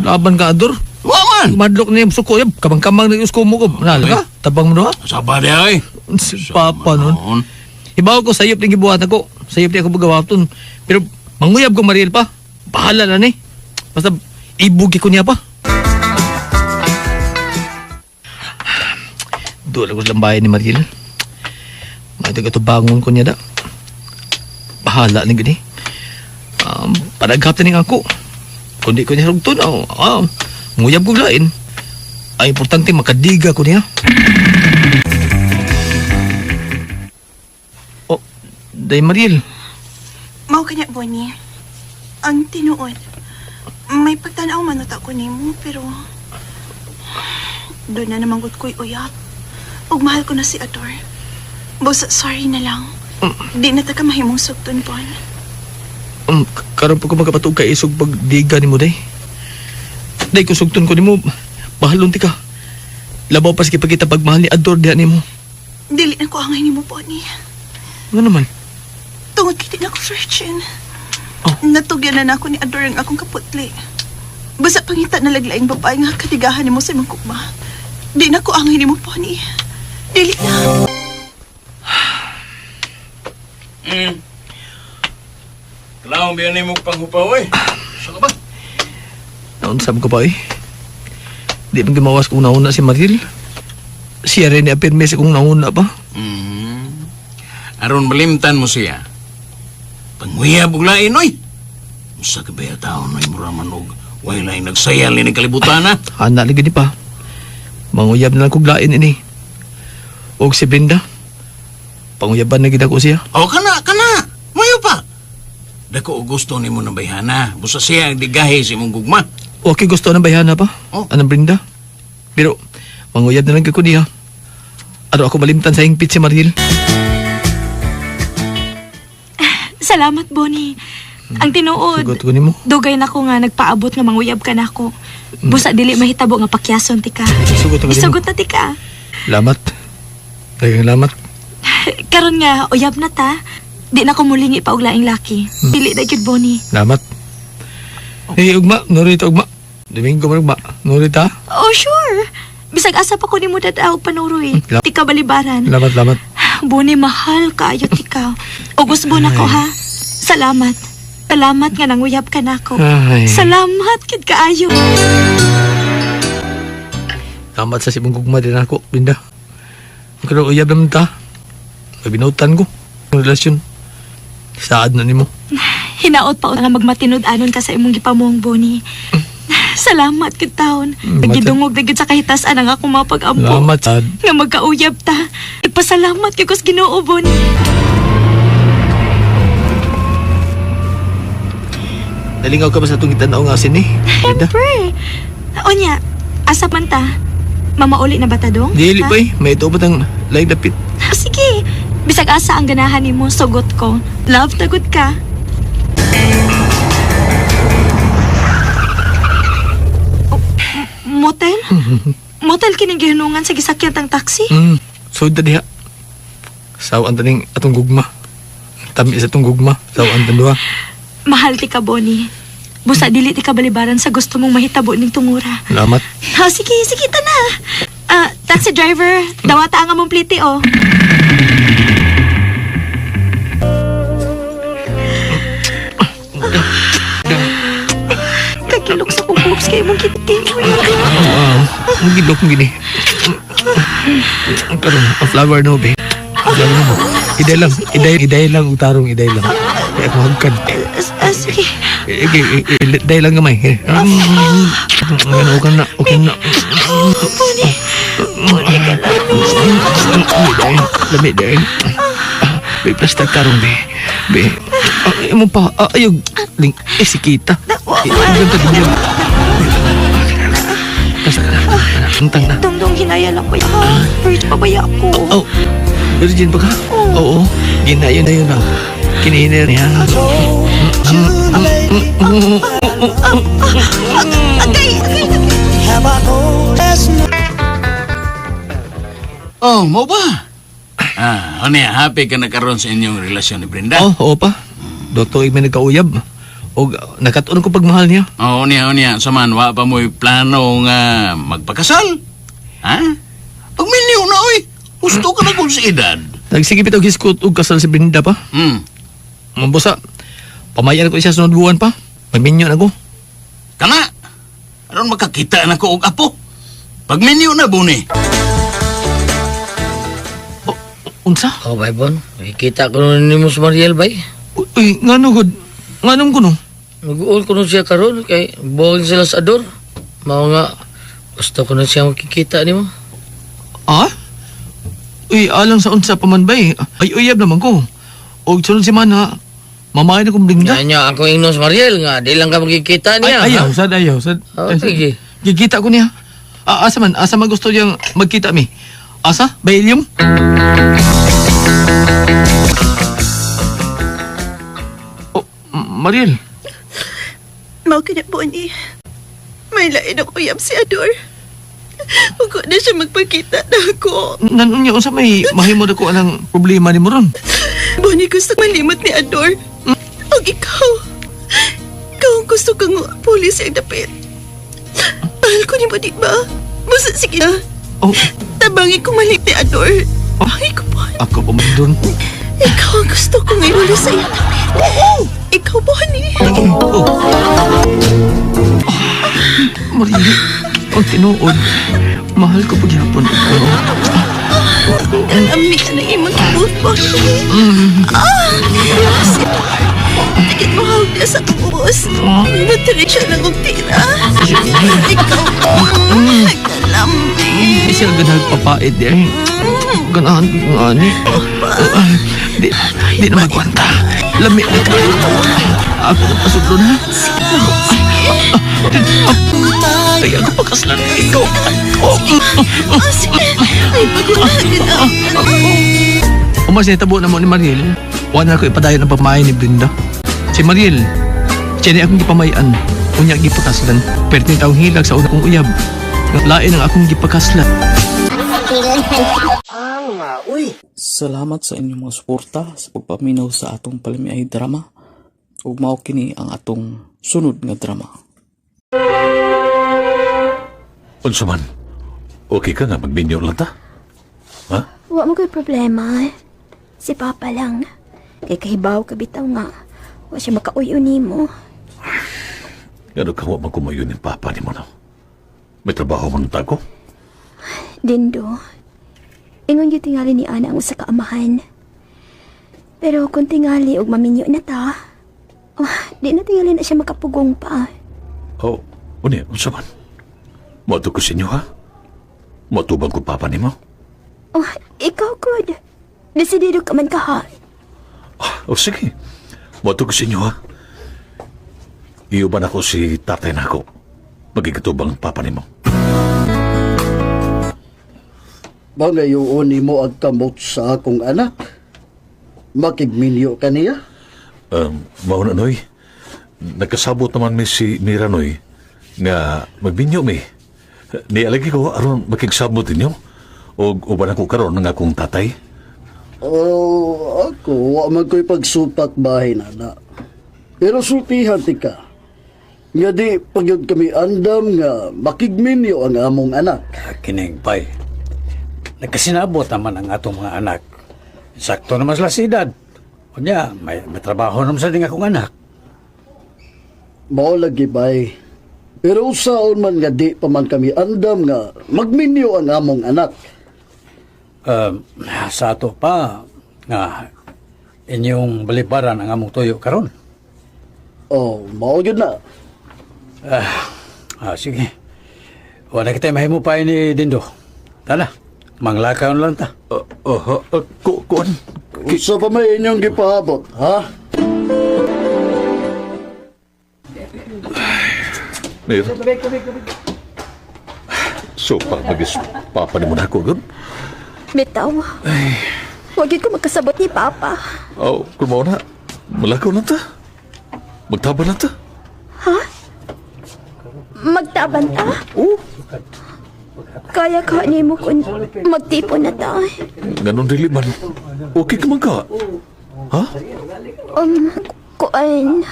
Laban ka, Ador. Wa man. Madlok niya yung suko. Yab, kamang-kamang na yung mo ko. Nala ka? Tabang mo na. Saba diha oy. Si Papa nun. Ibaw ko, sayop ni gibuhat ako. Sayop ni ako magawaton. Pero manguyab ko Mariel pa. Bahala na ni. Basta ibugi ko niya pa. Doon ako sa lambayan ni Mariel. May bangon ko niya da. Bahala ni gani. Panaghap na ning ako. Kundi ko niya rugton. Oh, nguyab ko lain. Ang importante makadiga ko niya. Oh, Day Mariel. Mao kanya, Bonnie. Ang tinuod, may pagtanaw man uta ko nimo pero doon na naman gud ko'y uyap. Ug mahal ko na si Ador. Busa, sorry na lang. Di na ta ka mahimong sugton, Bon. Karon pa ko magkapatug kay isog pagdiga nimo day. Day kung sugton ko nimo, bahalon ti ka. Labaw pa sige pagkita pagmahal ni Ador diha nimo. Dili na ko angay nimo, Bonnie. Ano naman? Tungod kay di na ko virgin. Oh. Natugyan na nako ni Ador ang akong kaputli. Basta pangita na laglaing babae nga katigahan nimo sa imong kugma. Di na ko angay nimo, Bonnie. Dili na. Klaong biyan nimo panghupaw oy. Sa ka ba? Naunsam ko pa eh. Di man gimawas kung nauna si Mariel. Siya rin ni apirme sa kung nauna pa. Aron malimtan mo siya. Panguyab og lain oy. Usa ka ba taon oy mura man og way laing nagsayal ni kalibutan ha. Hana lagi ni pa. Manguyab na lang kog lain ini. Og si Brenda. Panguyaban na gid ako siya. O kana kana. Mayo pa. Dako og gusto nimo ng bayhana. Busa siya ang digahi sa imong gugma. Okay, gusto ng bayhana pa. Oh. Anong Brenda? Pero, manguyab na lang ko niya. Ano ako malimtan sa hingpit si Mariel? Salamat, Bonnie. Ang tinuod, Sugot ko nimo. dugay na ko nga nagpaabot nga manguyab ka na ako. Busa dili mahitabo nga pakyason ti ka. Sugot ko nimo. Isugot na ti ka. Lamat. Daghang lamat. Karon nga uyab na ta. Di na ko mulingi pa og laing laki. Dili na gyud, Bonnie. Lamat. Eh, ugma. Nurita ugma. Domingo man ugma. Nurita. Oh, sure. Bisag asa pa ko nimo dadaw panuroy. Ti ka balibaran. Lamat, lamat. Bonnie, mahal kaayo ti ka. Ugos bo na ko ha. Salamat. Salamat nga nanguyab ka nako. Ay. Salamat kid kaayo. Lamat sa sibong gugma din ako, Brenda. Pero uyab naman ta. May binutan ko. Ang relasyon. Saad na nimo. Hinaot pa nga magmatinud-anon ka sa imong gipamuong, Bonnie. Salamat gid taon. Nagidungog na gid sa kahitasan ang akong mapag-ampo. Salamat, sad. Nga magkauyab ta. Nagpasalamat gyud ko sa Ginoo, Bonnie. Nalingaw ka ba sa itong itanaw nga sini? Siyempre. Onya, asa man ta? Mamauli na ba ta dong? Dili Ha? pa eh. May ito ba tang laing dapit? Ah, sige. Bisag asa ang ganahan nimo, sugot ko. Love na good ka. Oh, motel? Motel kining gihinungan sa gisakyan tang taxi? Sud na diha. Saw ang taning atong gugma. Tami sa atong gugma. Saw ang tanduha. Mahal ti ka, Bonnie. Busa dili ti ka balibaran sa gusto mong mahitabo ning tungura. Salamat. Ha, sige, sige, ta na. Ah, taxi driver, dawata ang among pliti, oh. Kagilok sa kong boobs kay mong kiti. Ang gilok mong gini. Ang karon, ang flower no, be. Ang flower no. Iday lang, iday lang, utarong, iday lang. Kaya ako hagkan. Sige. Iday lang gamay. Okay na, okay na. Bonnie, Bonnie ka lami. Lami, day. Be, plastic tarong, be. Be, mo pa, ayog. Ling, si kita. Basta ka na. Antang na. Dongdong hinaya lang ko. Virgin pa baya ko. Oh, virgin pa ka? Oo. Ginayon na yun lang. Kinihiner niya. Agay! Agay! Oh, mo ba? Ah, ano yan, happy ka na karon sa inyong relasyon ni Brenda? Oh, oo pa. Doto, may nagkauyab. O, nakatuon ko pagmahal niya. Oo, niya, niya. Saman, wa pa mo'y plano nga magpakasal? Ha? Pagminyo na, oy. Gusto ka na kung sa edad. Nagsige bitaw giskot og kasal si Brenda pa. Mambusa, pamayan ko siya sunod buwan pa. Magminyo na ko. Kana, aron makakita na ko og apo. Pagminyo na, Buni. Unsa? Oh, bay Bon. Nakikita ko nun ni mo si Mariel, bay. Uy, ngano gud? Nganong kuno? Nag-uol ko nun siya karon kay buwagin sila sa ador. Mao nga, gusto ko nun siya makikita nimo. Ah? Uy, alang sa unsa pa man bay. Ay, uyab naman ko. Og sunod si mana, mamahay na kong blinda. Nya ako ingnon si Mariel nga, di lang ka makikita niya. Ay, ayaw, ha? sad, ayaw, sad. Oh, Ay, sad. sige. Gigita ko niya. Ah, asa man, asa man gusto niyang magkita mi? Asa? Baylium? Oh, Mariel. Mao ka na, Bonnie. May lain ako uyab si Ador. Huwag na siya magpakita na ako. Nanon niya, unsa may mahimo na ko anang problema ni mo ron? Bonnie, gusto malimot ni Ador. Og ikaw. Ikaw ang gusto kang pulis ang dapit. Mahal ko ni mo, di ba? Basta sige na. Oh. Tabangin ko malimot ni Ador. Ay ko po. Ako pa man doon. Ikaw ang gusto kong ihuli sa iyong dapit. Ikaw, Bonnie. Oh. Mariel, ang tinuod, mahal ko pagyapon ikaw. Alam niya na imong kibot, Bonnie. Ah! Tigit mo hawag niya sa ubos. Natiri siya ng og tira. Ikaw, nagkalami. Di siya ganahan papait di ay. Ganahan ko kung ani. Di na magkwanta. Lami na ka. Ako na pasuglo na. Ay, ako pagkaslan ikaw. Ay, pagulagin na. Umas na tabo na mo ni Mariel. Wala na ko ipadayon ang pamahay ni Brenda. Si Mariel, siya ni akong gipamayan. Unya gipakaslan. Pero ni taong hilag sa una kong uyab. Lain ang akong gipakaslan. Salamat sa inyong mga suporta sa pagpaminaw sa atong palamiay drama. Ug mao kini ang atong sunod nga drama. Unsa man, okay ka nga magminyo lang ta? Ha? Wa mo ko'y problema. Si Papa lang. Kay kahibaw ka bitaw nga. Wa siya makauyo nimo. Ngano ka wa man kumayo ni papa ni mo no? May trabaho man ta ko? Dindo. Ingon gyud tingali ni Ana ang usa ka amahan. Pero kung tingali og maminyo na ta, oh, di na tingali na siya makapugong pa. Oh, unya, unsa man? Moadto ko sa inyo, ha? Moatubang ko papa nimo? Oh, ikaw gud. Desidido ka man ka ha. Oh, sige. Moadto ko sa inyo, ha? Iuban ako si tatay nako. Magigitubang papa nimo. Bangayoon nimo ang kamot sa akong anak. Makigminyo ka niya? Mao na, Noy. Nagkasabot naman mi si Mira, Noy, nga magbinyo mi. Nialagi ko aron makigsabot ninyo. O uban ako karon ng akong tatay. Oh, ako, wa man ko'y pagsupak bahin, ana. Pero sultihan ti ka. Nga di, pagyud kami andam nga makigminyo ang among anak. Kining pay. Nagkasinabot naman ang atong mga anak. Sakto naman sila sa edad. Unya, may trabaho naman sa ding akong anak. Mao lagi bay. Pero usaon man nga di pa man kami andam nga magminyo ang among anak. Sa ato pa nga inyong balibaran ang among tuyo karon. Oh, mao gyud na. Sige. Wala kita mahimo pa ni Dindo. Tala, manglakaw na lang ta. Kuan. Usa pa may inyong gipaabot, ha? Mir. So, pa magis papa ni mo na ako, gud. Bitaw. Wa gyud ko magkasabot ni Papa. Oh, kung mao na, malakaw lang ta. Magtaban lang ta. Ha? Magtaban ta? Oo. Kaya ka nimo kung magtipon na ta. Ganon dili man. Okay ka man ka. Ha? Kuan.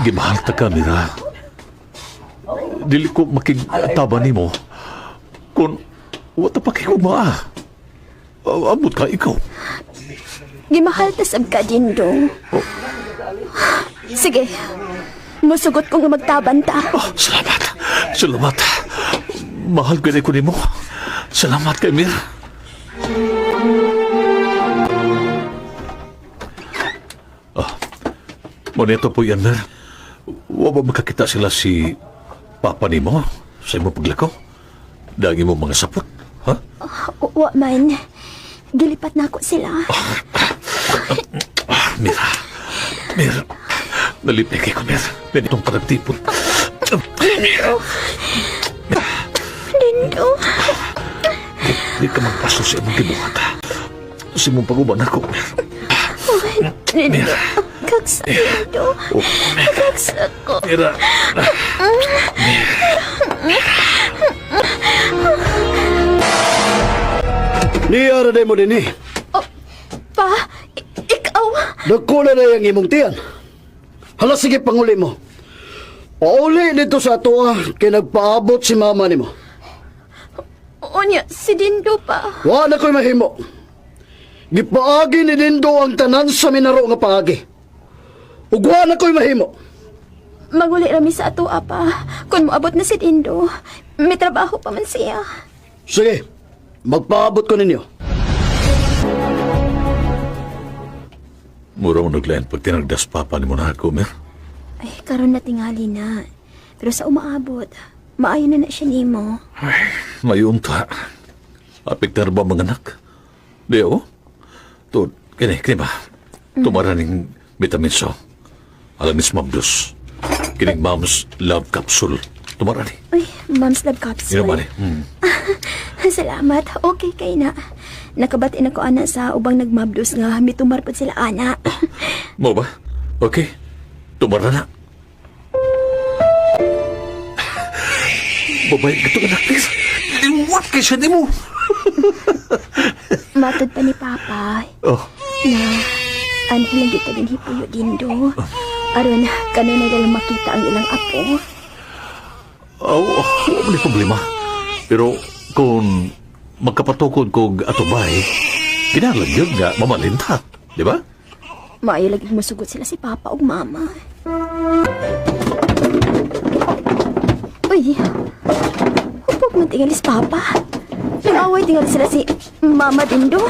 Gimahal ta ka, Mira. Dili ko makigtaban nimo. Kung wa ta pakigugma. Amot ka ikaw. Gimahal ta sab ka Dindo. Sige. Musugot ko nga magtaban ta. Oh, salamat. Salamat. Mahal ko ko nimo. Salamat kay Mir. Ah, moneto po yan, Mir. Wa ba makakita sila si Papa nimo sa imong paglakaw? Dagi mo mga sapot, ha? Wa man. Gilipat na ako sila. Mira, Mir, nalipay kay ko, Mir. Ganitong panagtipon. Dindo. Dindo. Di ka magpaso sa imong gibuhat. Sa imong pag-uban ako, Mir. Dindo. Kaksa, Dindo. Oh, Kaksa ko. Mira. Niya ra mo dinhi. Pa, ikaw. Dako na na ang imong tiyan. Hala sige panguli mo. Pauli dito sa atoa kay nagpaabot si mama nimo. Unya, si Dindo pa. Wa na ko'y mahimo. Gipaagi ni Dindo ang tanan sa minaro nga paagi. Ug wa na ko'y mahimo. Manguli rami sa atoa pa. Kung moabot na si Dindo, may trabaho pa man siya. Sige, magpaabot ko ninyo. Mura mo naglayan pag tinagdas papa ni mo na ako, Mir. Ay, karon na tingali na. Pero sa umaabot, maayo na na siya nimo. Mayunta. Apektar ba mga anak? Di oh. To, kini, kini ba? Tumara ning vitamin C. Alam ni Ma'am Kining Mom's Love Capsule. Tumara ni. Uy, Mom's Love Capsule. Ino ba ni? Salamat. Okay kay na. Nakabati na ko ana sa ubang nagmabdos nga mitumar pod sila ana. Mo ba? Okay. Tumara na. Babay, ito anak, please. Liwat kay siya nimo. Matod pa ni Papa Oh, na anhi lang kita din hipuyo Dindo. Aron kanunay lang makita ang ilang apo. Oh, wala problema. Pero kung magkapatukod kog atubay, kinahanglan yun nga mamalinta. Di ba? Maayo lagi musugot sila si Papa ug Mama. Uy, hupog man tingali si Papa. Nag-away tingali sila si Mama Dindo.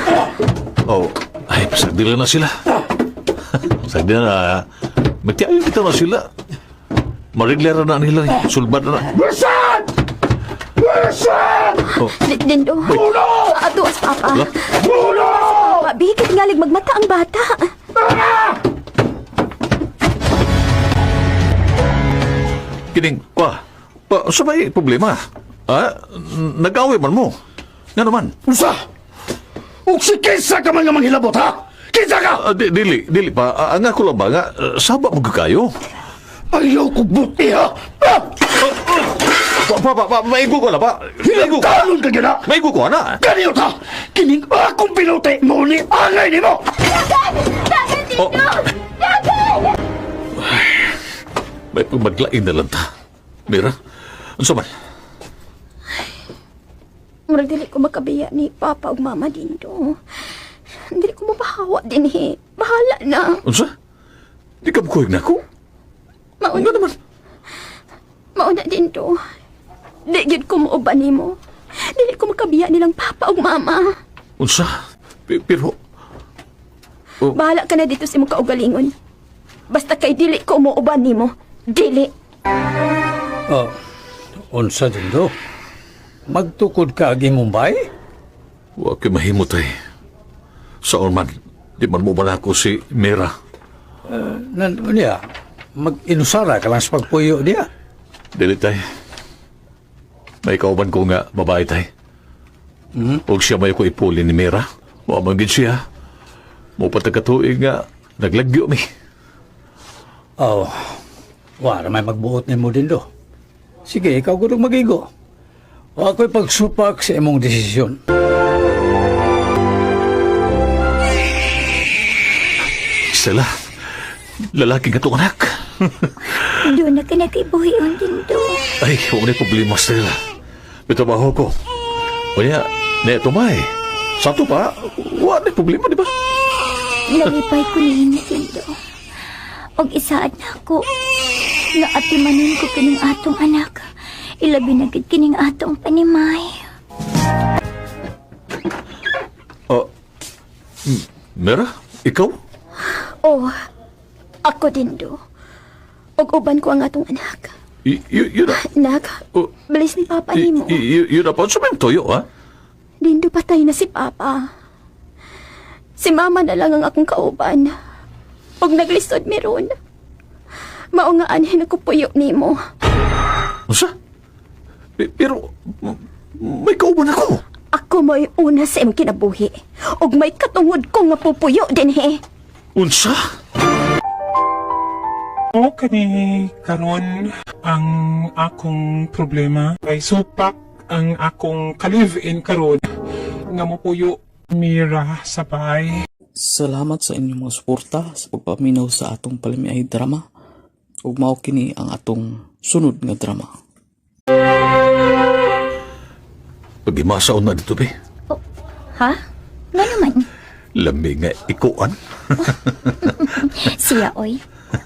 Oh, ay, pasagdila na sila. Sa di na, magtiayon kita na sila. Mariglera na nila, eh. Sulbad na na. Wilson! Wilson! Oh. Dindo. Bruno! Ato as papa. Ala? Bruno! Papa, bikit nga magmata ang bata. Kining, pa, pa, sa may problema? Ha? Nag-away man mo. Nga naman. Usa! Ug si kinsa ka man nga manghilabot, ha? Kinsa ka? Dili, dili pa. Ang ako lang ba nga, saba mo kayo? Ayaw ko buti, ha? Ah! Pa, pa, pa, pa, maigo ko na pa. Maigo ko. Hilabtanon ka gina! Maigo ko na. Kaniyo ta! Kining akong pinuti mo ni angay nimo! Oh. May pagmaglain na lang ta. Mira, ano man? Murag dili ko makabiya ni papa ug mama Dindo. Dili ko mapahawa din eh. Bahala na. Unsa? Di ka mukuhig na ako? Mauna naman. Mauna Dindo. Di gyud ko muuban nimo. Dili ko makabiya nilang papa ug mama. Unsa? Pero, Oh. Bahala ka na dito sa imong kaugalingon. Basta kay dili ko muuban nimo. Dili. Oh, unsa din do? Magtukod ka agi Mumbai? Wa kay mahimot ay. Saon man, di man mo ba ako si Mira. Nan, niya, mag-inusara ka lang sa pagpuyo diya. Dili tay. May kauban ko nga babae tay. Ug siya may ko ipuli ni Mira. Wa man gid siya. Mo patagkatuig nga naglagyo mi. Oh, wala may magbuot nimo din do. Sige, ikaw gudong magigo. Wa ko'y pagsupak sa imong desisyon. Stella, lalaki nga itong anak. Doon na ka nakibuhion Dindo. Ay, huwag na problema, Stella. May trabaho ko. O niya, neto ma eh. Sa ato pa, wala na problema, di ba? Nalipay ko ni Dindo. Og isaad na ako nga atimanin ko kining atong anak. Ilabi na gid kining atong panimay. Oh, Mira, ikaw? Oh, ako Dindo. Og uban ko ang atong anak. Yun na. Nak, Oh, bilis ni Papa nimo. Yun na pa. Sa may toyo, ha? Dindo, patay na si Papa. Si Mama na lang ang akong kauban. Og naglisod meron. Mao nga anhin ako puyo nimo. Unsa? Pero, may kauban ako. Ako mo'y una sa imong kinabuhi. Og may katungod ko nga pupuyo dinhi. Unsa? O kani karon ang akong problema kay supak ang akong ka-live-in karon nga mopuyo Mira sa bahay. Salamat sa inyong mga suporta sa pagpaminaw sa atong palamiay drama. Ug mao kini ang atong sunod nga drama. Pagimasaon na dito, be. Ha? Nga naman. Lami nga ikuan. Siya, oy.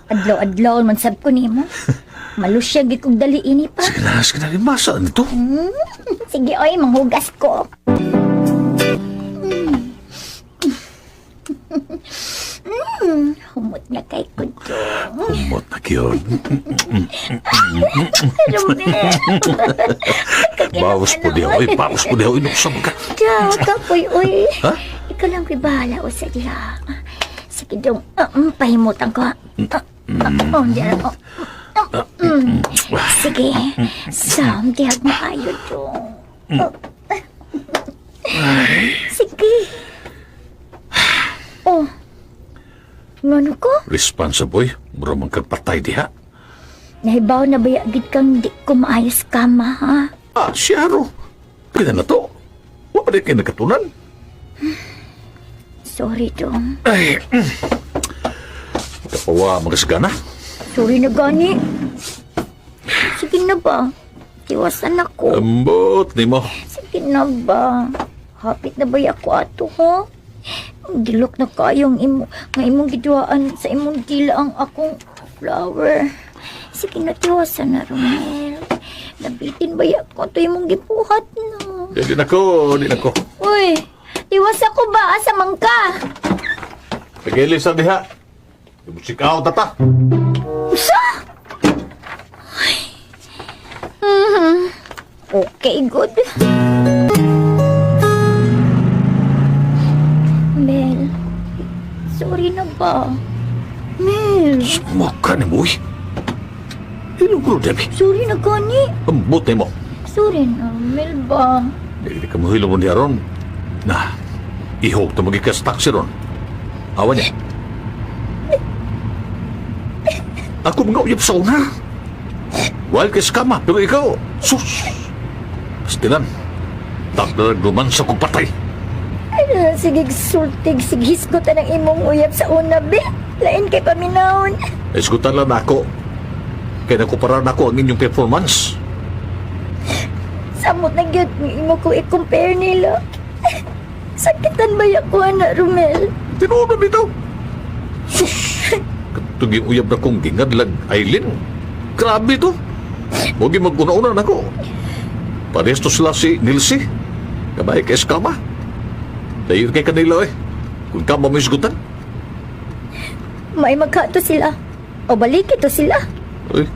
Adlaw-adlaw man sab ko nimo. Malusya gid kog dali ini pa. Sige na, sige na. Masaan dito. Sige, oy, manghugas ko. Humot na kay kudong. Humot na kyun. Romel. Bawas po diha, oy. Bawas po diha, oy. Nuksa ka. Ciao, kapoy, oy. Ha? Ikaw lang ko'y bahala o sa diha. Sige dong, pahimutan ko. Oh, diyan. Oh. Sige, Sam, dihag maayo dong. Oh. Sige. Oh. Ngano ko? Responsible, mura man kang patay diha. Nahibaw na ba gid kang di ko maayos kama, ha? Ah, siya ro. Kaya na to. Wa pa din kayo nagkatunan. Sorry, dong. Ay, Kapawa, mga sagana. Sorry na gani. Sige na ba? Tiwasan ako. Ambot ni mo. Sige na ba? Hapit na ba ako ato, ha? Gilok na kayong imo, nga imong giduaan sa imong dila ang akong flower. Sige na, tiwasan na, Romel. Nabitin ba ako to imong gibuhat no? Di na ko, di na ko. Uy, tiwas ako ba? Asa man ka? Pagilis na diha. Musikaw tata. Usa? Ay. Okay, good. Mel, sorry na ba? Mel, Mukha ni mo, uy. Ilong ko, Debbie. Sorry na gani. Ambot na mo. Sorry na, Mel ba? Di ka mahilo mo niya ron. Na, ihog na magikas taxi ron. Awa niya. Ako mga uyab sa una. Wild kay skama, pero ikaw, sus. Pastilan, takdalag duman sa kong patay. Ay, na, sige, sultig, sige, hisgot ang imong uyab sa una, be. Lain kay paminawon. Eskutan lang ako. Kaya nakumpara na ako ang inyong performance. Samot na gyud imo ko i-compare nila. Sakitan ba ako, ana, Romel? Tinuod na bitaw. Sus! Katuging uyab na kong gingadlag, Aileen. Grabe to. Huwag yung mag-una-una na ko. Parehas to sila si Nilsi. Kabay kay Eskama. Dayon kay kanila eh. Kung ka mamisgutan. May magkato sila. O balik ito sila. Uy,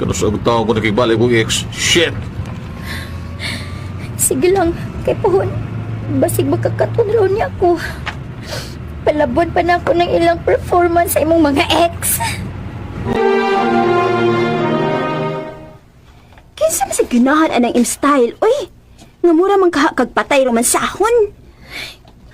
kano sa tao ko nakigbalik kong ex. Shit! Sige lang, kay Pohon. Basig magkakaton raw niya ako. Palabon pa na ako ng ilang performance sa imong mga ex. Kinsa man sa ganahan anang im style, uy. Nga mura man kaha kag patay romansahon.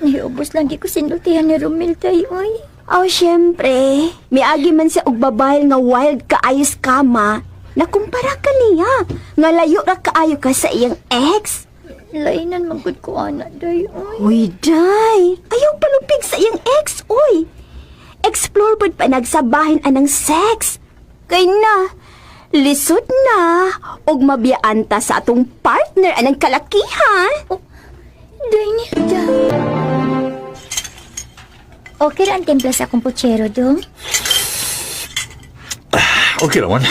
Niubos lang di ko sinultihan ni Romel tayo, oy. Oh, syempre. Miagi man siya og babae nga wild kaayos kama. Nakumpara ka niya. Nga layo ra kaayo ka sa iyang ex. Lainan man gud ko ana day, oy. Uy, day. Ayaw palupig sa iyang ex, uy. Explore pud pa nagsabahin anang sex. Kay na, lisod na. Og mabiyaan ta sa atong partner anang kalakihan. Oh, day niya. Okay ra ang timpla sa akong putsero, dong. Okay naman.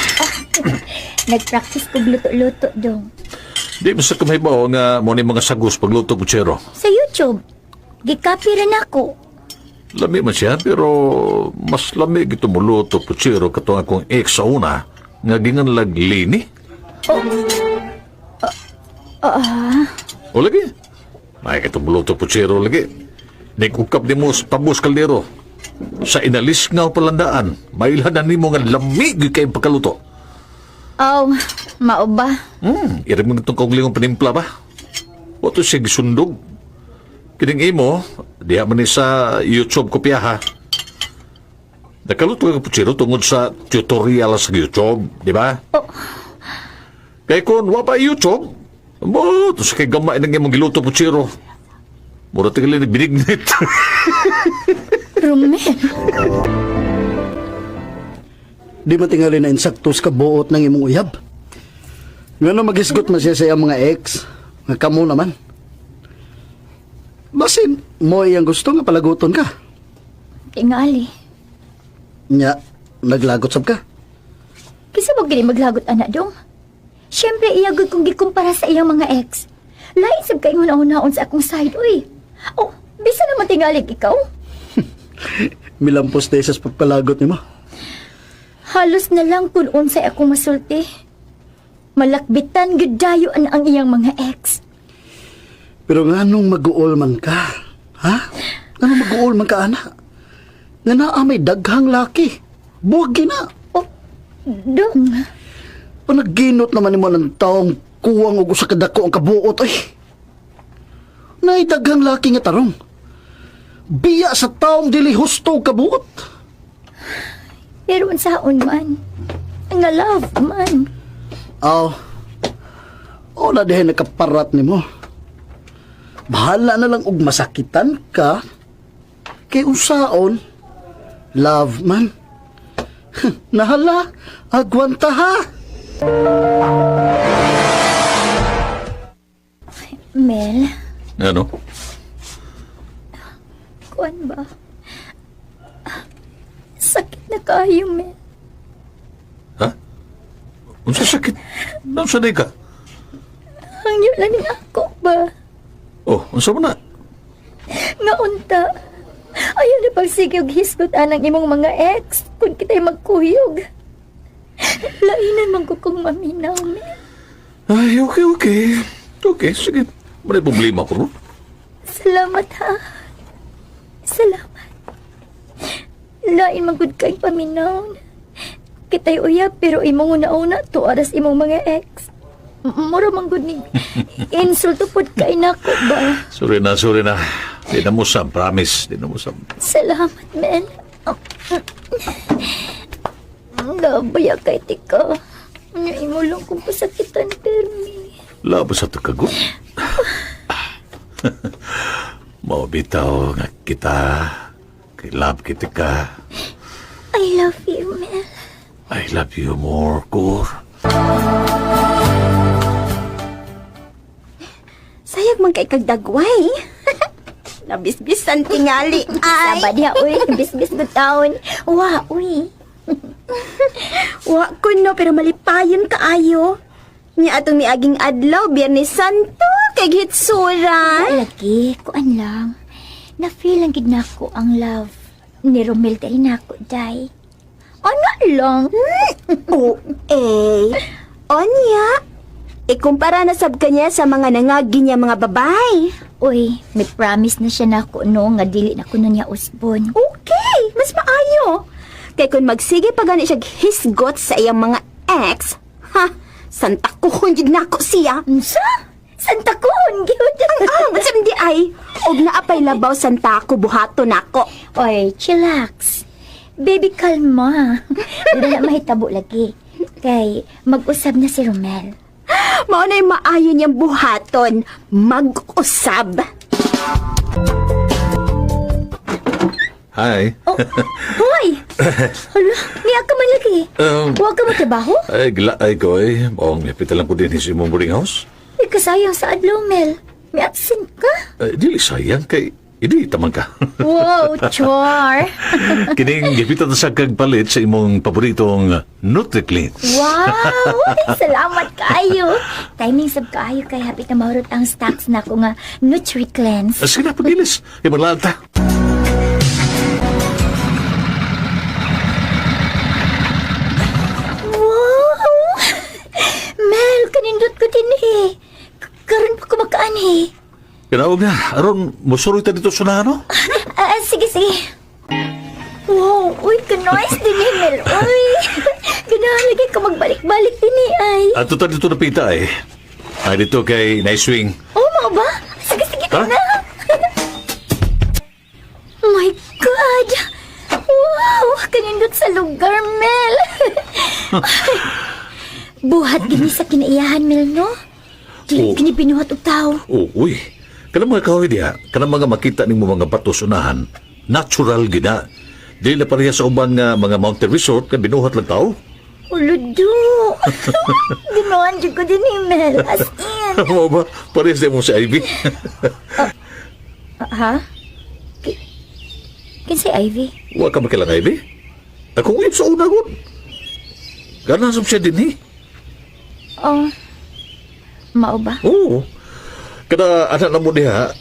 Nag-practice kog luto-luto, dong. Di mo sa kumahibaw nga mo ni mga sagos pagluto kutsero. Sa YouTube, gikapi ra nako. Lami man siya, pero mas lami gito mo luto putsero katong akong ex sa una nga ginganlag lini. Oh. Ah, O lagi. May katong luto putsero lagi. Nikukap ni mo sa tabos kaldero. Sa inalis nga palandaan, mailhan na nimo nga lami gyud kay pagkaluto. Aw, mao ba? Iri mo nitong kaugalingong panimpla ba? Wato siya gisundog. Kining imo, diha man ni sa YouTube kopya ha. Nakaluto ka putsero tungod sa tutorial sa YouTube, di ba? Oh. Kay kung wa pa YouTube, mo, to sa kay gamay ng imong giluto putsero. Mura tingali nagbinignit. Romel. Di man tingali na insaktos ka buot ng imong uyab. Ngano magisgot man siya sa iyang mga ex, nga kamo naman. Basin, mo iyang gusto nga palaguton ka. Tingali. Nya, naglagot sab ka. Kinsa mo gini maglagot ana dong? Siyempre iya gud kong gikumpara sa iyang mga ex. Lain sab kay una-unaon sa akong side, uy. Oh, bisa naman tingalig ikaw. Milampos tayo sa pagpalagot nimo. Halos na lang kung unsay akong masulti. Malakbitan gud dayo ang iyang mga ex. Pero nganong mag-uol man ka? Ha? Nganong mag-uol man ka, ana? Nga naa may daghang laki. Buwag na. Oh, dong. Panaginot naman nimo ng taong kuwang og usa ka dako ang kabuot ay. Naay daghang laki nga tarong. Biya sa taong dili husto og kabuot. Pero unsaon man? Nga love man. Aw. O na dihay nakaparat nimo. Bahala na lang og masakitan ka. Kay unsaon? Love man. Nahala, agwanta ha. Mel, Ano? kuan ba? Sakit na kayo, Mel. Ha? Unsa sakit? Unsa day ka? Hangyo lang ni ako ba? Oh, unsa man na? Nga unta. Ayaw na pagsige og hisgot anang imong mga ex kung kita'y magkuyog. Lainan man ko kung maminaw, Mel. Ay, okay. Okay, sige. May problema ko, no? Salamat ha. Salamat. Lain man gud kay paminaw. Kita'y uyab pero imong una-una to aras imong mga ex. Mura man gud ni insulto pud kay nako ba. Sorry na, sorry na. Di na mo sam, promise. Di na mo sam. Salamat, Mel. Labaya kay tika. Nya imo lang kong pasakitan, permi. Labo sa tukago. Maubitaw nga kita. Kay love kita ka. I love you, Mel. I love you more, Kor. Sayag man kay kagdagway. Nabisbisan tingali ay. Saba diha, uy. Bisbis gud taon. Wa, uy. Wa ko no, pero malipayon kaayo. Nya atong miaging adlaw, Biyernes Santo, kay hitsura. Lagi, kuan lang. Na-feel lang gid nako ang love ni Romel dahil nako, day. Ano lang? Oh, eh. Onya, ikumpara na sab kanya sa mga nangagi niya mga babay. Uy, may promise na siya nako no nga dili na kuno niya usbon. Okay, mas maayo. Kay kung magsige pa gani siya hisgot sa iyang mga ex, ha, santa kuhon jud nako siya. Unsa? Santa kuhon gyud. Ang ang di ay, og naapay labaw santa ko buhato nako. Oy, chillax. Baby, kalma. Dili na mahitabo lagi. Kay mag-usab na si Romel. Mao na'y maayo niyang buhaton, mag-usab. Hi. Oh, hoy! Hala, niya ka man lagi. Huwag ka magtrabaho? Ay, gila, ay, koy. Maong napita lang ko din sa imong boarding house. Uy, kasayang sa adlaw, Mel. May absent ka? Ay, dili sayang kay hindi tamang ka. Wow, char! Kining gipita ta sa kagpalit sa imong paboritong NutriClean. Wow! Ay, salamat kaayo. Timing sab kaayo kay hapit na mahurot ang stocks nako nga NutriCleanse. Sige na, pagilis. Kay maglaag ta. Wow! Mel, kanindot ko din eh. Karon pa ko makaan eh. Kinaog na, aron musuroy ta dito sa no? Ah, sige, sige. Wow, uy, ka-nice din eh, Mel. Uy, ganahan lagi ka magbalik-balik din eh, ay. Ato ta dito napita eh. Ay dito kay Nice Swing. Oh, mao ba? Sige, sige, Ha? na. My God! Wow! Kanindot sa lugar, Mel! Buhat gini sa kinaiyahan, Mel, no? Dili Oh. kini binuhat og tao. Oh, uy. Kanang mga kahoy diha, kanang mga makita nimo mga bato sunahan, natural gina. Dili na pareha sa ubang nga mga mountain resort nga binuhat lang tao. Uludo! Ginawan jud ko din ni Mel. As in. Mao ba? Parehas din mo si Ivy. Ah, ha? Kinsay Ivy? Wa ka makilang Ivy? Akong uyab sa una gud. Ganahan sab siya din eh. Oh. Mao ba? Oo. Kada anak na mo diha,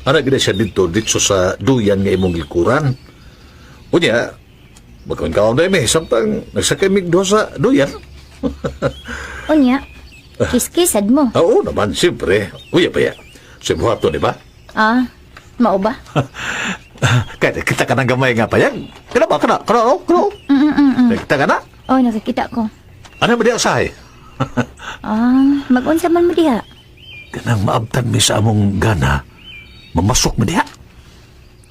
anak gina siya dito, dito sa duyan nga imong likuran. Unya, magkaon na mi, samtang nagsakay mig duha sa duyan. Unya, kiskisad mo. Ah, Oo naman, siyempre. Uya pa ya. Sa buhato, di ba? Ah, mao ba? Kaya kita ka ng gamay nga payag. Kana ba? Kana? Kana? Oh, kana? oh. Kita ka na? Oh, nakakita ko. Ano ba diya usahay? Ah, mag-unsa man mo diha. Kanang maabtan mi sa among gana, mamasok mo diha.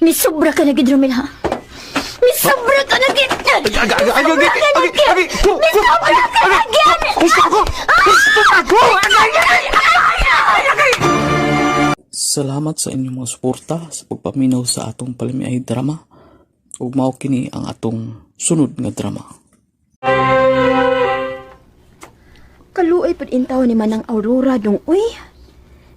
Misobra ka na gid, Romel, ha? Misobra ka na gid! Aga, aga, aga, aga, aga, aga, Misobra ka na gid! Gusto ako! Gusto ako! Salamat sa inyong mga suporta sa pagpaminaw sa atong palamiay drama ug mao kini ang atong sunod nga drama. Kaluoy pud intaw ni Manang Aurora dong uy.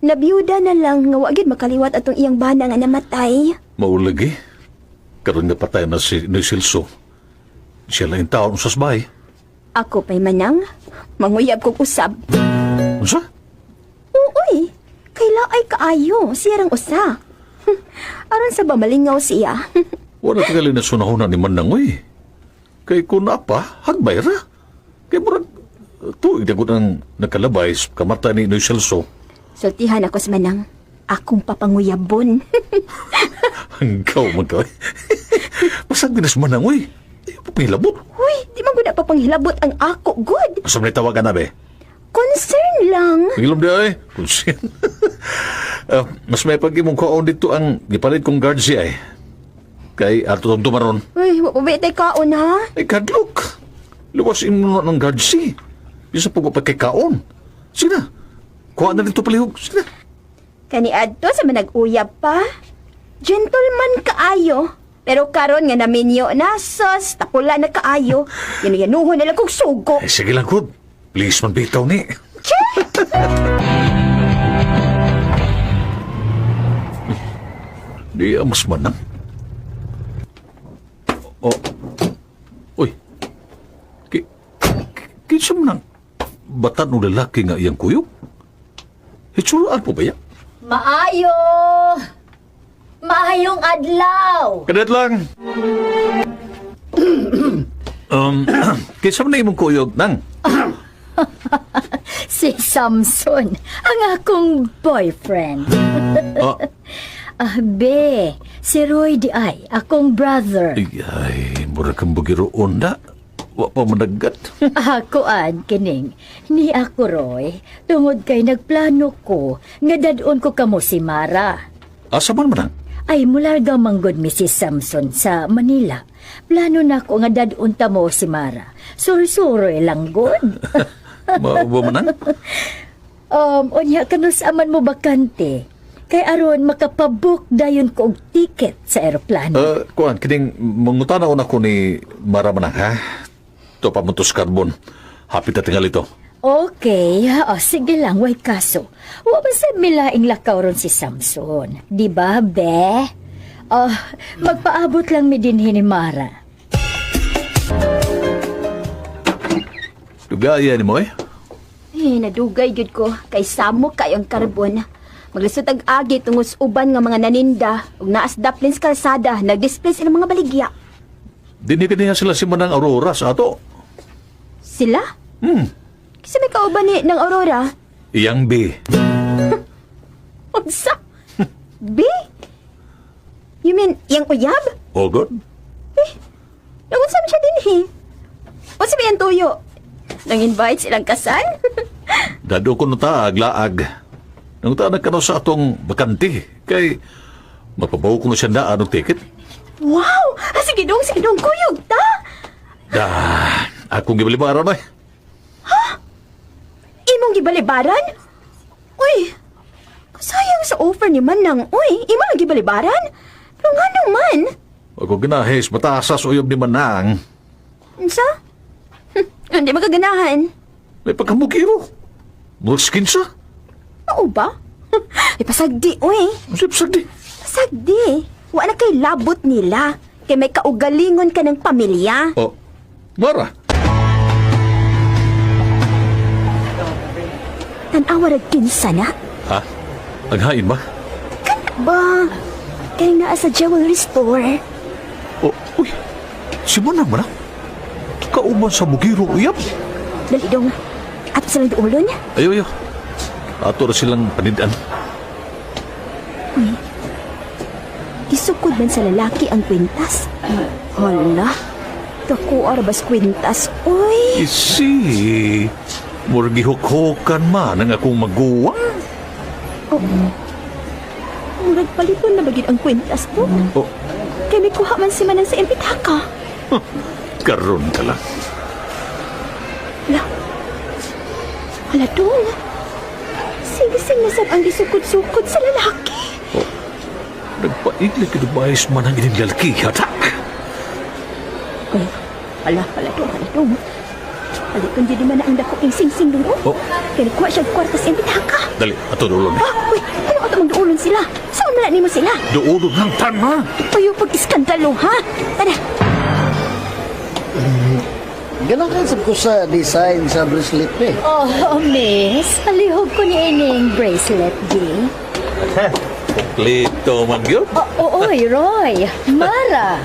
Nabiyuda na lang nga wa gyud makaliwat atong iyang bana nga namatay. Maulagi. Karon nga patay na si ni Silso. Siya lang yung taon sa bahay. Ako pa'y manang, manguyab kog usab. Unsa? Uy, kay laay kaayo, siya rang usa. Aron sa ba malingaw siya. Wala tingali na sunahuna ni Manang, uy. Kay kung pa, hagbay ra. Kay murag, tuig na ko nang nagkalabay sa kamata ni Noy Celso. Sultihan ako sa Manang. Akong papanguyabon. Hanggaw man ka, uy. Masag din sa Manang, uy. Ay, papahilabot. Uy, di man gud na papanghilabot ang ako, good. Asa man tawagan na, be? Concern lang. Pangilom di, ay. Kunsin. Mas may pag-imong kaon dito ang gipalit kong guard siya, eh. Kay ato tong tumaron. Uy, wa pa ba itay kaon ha? Ay, kadlok. Luwas imo na ng guard si. Bisa po ko pagkikaon. Sige na. Kuha na dito palihog. Sige na. Kani adto sa manag-uyab pa. Gentleman kaayo. Pero karon nga naminyo na sus, tapula na kaayo. Yanuyanuhon na lang kog sugo. Eh, sige lang, good. Please man bitaw ni. Di mas manang. Oh. Uy. Ki, kinsa man ang bata ng lalaki nga iyang kuyog? Hitsuraan po ba ya? Maayo! Maayong adlaw! Kadet lang. Kinsa man na imong kuyog nang? Si Samson, ang akong boyfriend. Ah. Ah, be, si Roy di ay, akong brother. Ay, ay, mura kang bugiroon na. Wa pa managat. Ako an, kining, ni ako Roy, tungod kay nagplano ko, nga dadon ko kamo si Mara. Asa man manang? Ay, mularga manggod mi si Samson sa Manila. Plano na ko nga dadon ta mo si Mara. Suroy-suroy lang god. Mauba manang? Unya kanus aman mo bakante. Kay aron makapabook dayon ko og ticket sa eroplano. Kuan, kining mangutana na ko ni Mara manang, ha? To pa mo to sa carbon. Happy ta tingali to. Okay, o sige lang, way kaso. Wa man sa milaing lakaw ron si Samson. Di ba, be? Oh, magpaabot lang mi dinhi ni Mara. Dugaya ni mo eh. Eh, nadugay gyud ko kay samo kayo ang karbon. Maglisod ang agi tungod sa uban nga mga naninda ug naas daplin sa kalsada, nagdisplay silang mga baligya. Dinhi kaniya sila si Manang Aurora sa ato. Sila? Kasi may kauban ni ng Aurora. Iyang B. Unsa? B? You mean, iyang uyab? Oh, good. Nagunsa man siya dinhi? Unsa ba yan tuyo? Nang-invite silang kasal? Dado ko no ta, aglaag. Nang ta nagkano sa atong bakante. Kay mapabaw ko no siya daan og ticket. Wow! Ah, sige dong, kuyog ta! Da, akong gibalibaran ay. Imong gibalibaran? Uy! Sayang sa offer ni Manang, uy! Imo lang gibalibaran? Pero nga naman? Ako ginahis, mataasas uyob ni Manang. Unsa? Hindi magaganahan. May pagkamukiro. Mulskin siya. Oo ba? Ay, pasagdi, uy. Ano pasagdi? Pasagdi. Wa na kay labot nila. Kay may kaugalingon ka ng pamilya. Oh, Mara. Tanawa rag kinsa na. Ha? Aghain ba? Ba, kay naa sa jewelry store. Oh, uy. Si Manang man ah. Kauban sa mugiro uyab. Dali dong. Ato silang duulon. Ayo, ayo. Ato ra silang panidan. Uy. Isukod man sa lalaki ang kwintas. Hala. Dako arabas kwintas. Uy. Isi. Murag gihukhukan man ang akong maguwang. Oh. Murag paliton na bagid ang kwintas po. Oh, Kay may kuha man si Manang sa impitaka. karon ka lang. Hala. Hala dong. Sing-sing na sab ang gisukod-sukod sa lalaki. Nagpaigli ka dubayos man ang ining lalaki, hatak. Uy, hala, hala dong, hala dong. Paliton di man na ang dako king sing-sing dong. Oh. Kay nagkuha siya og kwarta sa impitaka. Dali, ato dulon. Ah, uy, ano ato magduulon sila? Saan man na nimo sila? Duulon lang tama. Uy, pag-iskandalo, ha? Tara. Ganun ka ko sa design sa bracelet eh. Oh, miss, palihog ko ni ining bracelet, di. Kompleto man gyud. Oh, oy, Roy. Mara.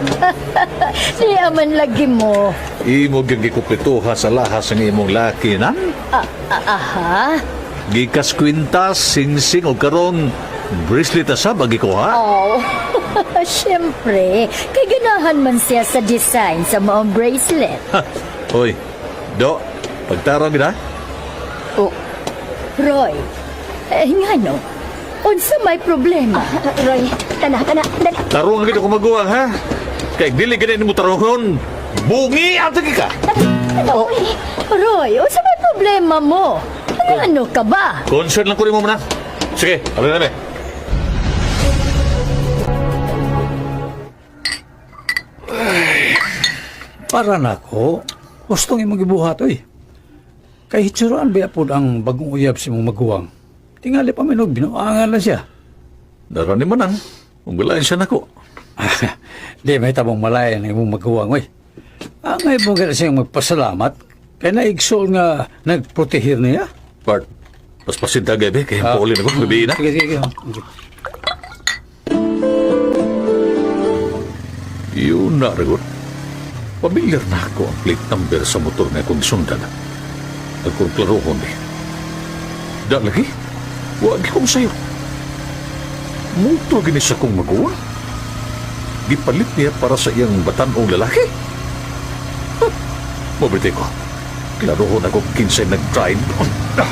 Niya man lagi mo. Imo gyud gikumpletuha sa lahas ang imong laki nan. Ah, ah, aha. Gikas kwintas, singsing og karon bracelet sa bagikuha. Oh. Siyempre, kay ganahan man siya sa design sa maong bracelet. Ha. Hoy, do, pagtarong gid ha. Oh, Roy, eh, nga no, unsa may problema? Roy, tana, tana, dali. Tarong gid ako maguwang ha. Kay dili gid nimo tarongon. Bungi ang tagi ka. Oh. Roy, unsa may problema mo? Ano ka ba? Concern lang ko nimo man. Sige, alin na mi. Para nako, gustong imong gibuhat oy. Kay hitsuroan ba pod ang bagong uyab sa imong maguwang. Tingali pa minog binuangan lang siya. Dara ni manang. Ug wala siya nako. Di may tabong malaya ng imong maguwang oy. Angay mo gani siyang magpasalamat kay naigsoon nga nagprotehir niya. Part, paspasinta gabi kay ah. Paulin ako gabi na. Sige, sige, sige. Yun na, Ragot. Pamilyar na ako ang plate number sa motor nga akong sundan. Akong klarohon eh. Da lagi, wag kong sayo. Motor gini sa kong maguwang. Gipalit niya para sa iyang batanong lalaki. Ha, mabiti ko. Klarohon ako kinsay nag-drive. Ah.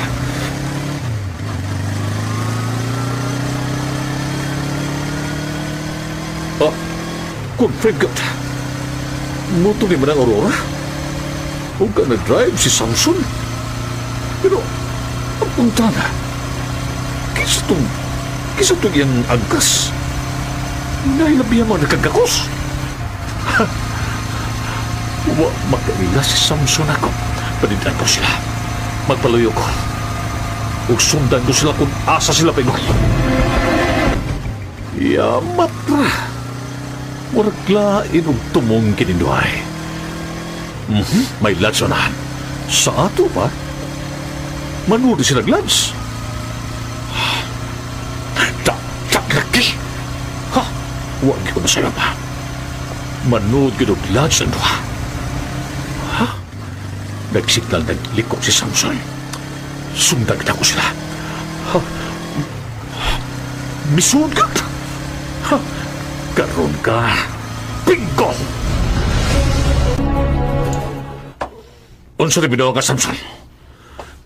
Oh, configure. Motor ni Manang Aurora? Huwag ka nag-drive si Samson. Pero, ang punta na. Kisa itong iyang angkas. Nahilabihan mo nagkagakos. Ha! Wa makaila si Samson ako. Panidan ko sila. Magpaluyo ko. Ug sundan ko sila kung asa sila pingoy. Yamat ra. Murag lain og tumong kininduhay. May lads na. Sa ato pa? Manuri sila lads. Ta, ta, lagi. Ha? Huwag ko na sila pa. Manood gyud og lads ang duha. Ha? Nagsignal nagliko si Samson. Sundan kita ko sila. Ha? Misugat! Ha? Karon ka. Bingo! Unsa rin binuha ka, Samson?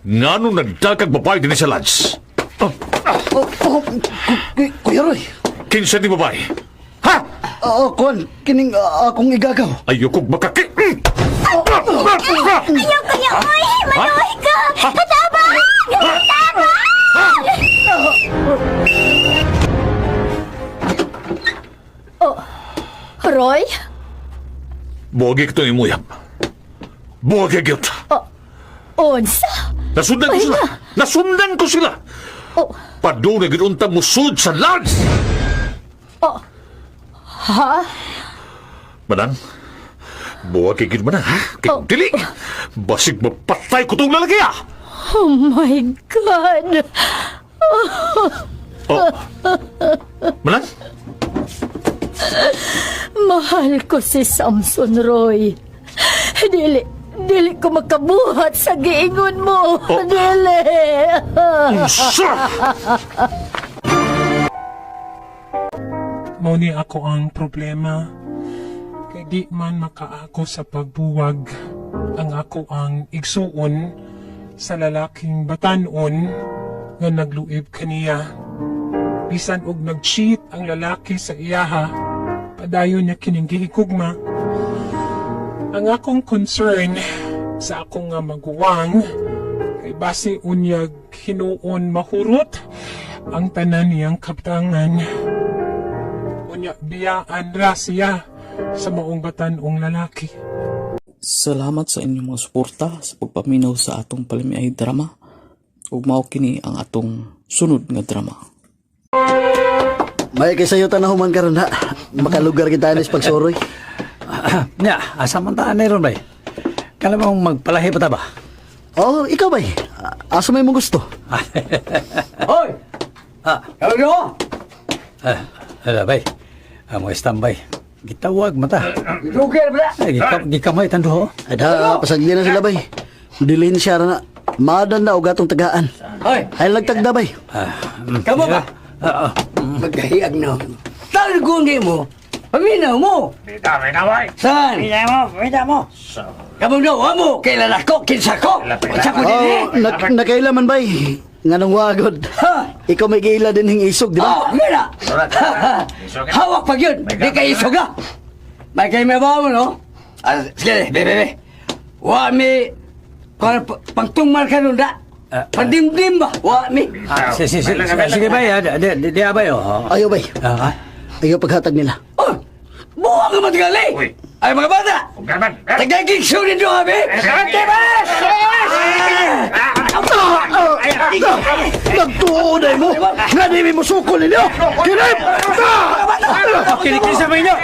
Ngano nagdagag babae din sa lads? Oh, oh, Kuya Roy. Kinsa ni babae? Ha? Oo, kuan, kining akong igagaw. Ayokog makaki... Ayaw kaya, oy! Manoy ka! Katabang! Katabang! Oh, Roy? Buwagi ka itong imuyab. Buwagi gyud. Unsa? Nasundan ko sila. Nasundan ko sila. Oh. Padung na gyud unta musud sa lads. Oh. Ha? Manang, buwagi gyud manang, ha? Kay Oh. dili. Basig mapatay ko tong lalaki, ah. Oh my God! Oh. Manang, Mahal ko si Samson Roy. Dili, dili ko makabuhat sa giingon mo. Oh. Dili. Unsa? Mao ni ako ang problema. Kay di man makaako sa pagbuwag ang ako ang igsuon sa lalaking batanon nga nagluib kaniya. Bisan og nag-cheat ang lalaki sa iyaha, padayon niya kining gihigugma. Ang akong concern sa akong nga maguwang kay base unyag hinuon mahurot ang tanan niyang kaptangan. Unya biyaan ra siya sa maong batan-ong lalaki. Salamat sa inyong mga suporta sa pagpaminaw sa atong palamiay drama. Ug mao kini ang atong sunod nga drama. May kay sayo tanahuman karon ha. Makalugar kita anis pagsuroy. Nya, asa man ta ani ron bay? Kala mong magpalahi pa ta ba? Oh, ikaw bay. Asa may mong gusto? Hoy! Ah, kayo nyo? Ah, ala bay. Ah, mga standby. Gitawag mata. Joker ba? Ay, gikamay tando. Ada, pasagdi na sila bay. Dilin siya na. Madan na og atong tagaan. Hoy. Ay lagtagda bay. Kamo ba? Magkahiag no. Talguni mo. Paminaw mo. Bitaw, bitaw, bay. Saan? Bitaw mo, bitaw mo. Kamong daw mo, kailan ako, kinsa ko. Unsa ko din eh. Oh, nakailaman bay. Nganong wagod. Ikaw may giila din hing isog, di ba? Oh, ngala. Hawak pag yun. Di kayo isog ah. May kayo may bawa mo, no? Ah, sige, be, be, be. Wa mi, pangtungmal ka nun da. Pandimdim ba? Wa mi. Ah, sige, sige, sige, sige bay, ah, di, di, di, bay, oh. Ayaw bay. Ah, Ayaw paghatag nila. Oh, buwang ka matigali. Ay, mga bata. Tagagig sunin do kami. Nagtuo na mo! Nga di mo sukol ninyo! Kinip! Kinikil sa inyo!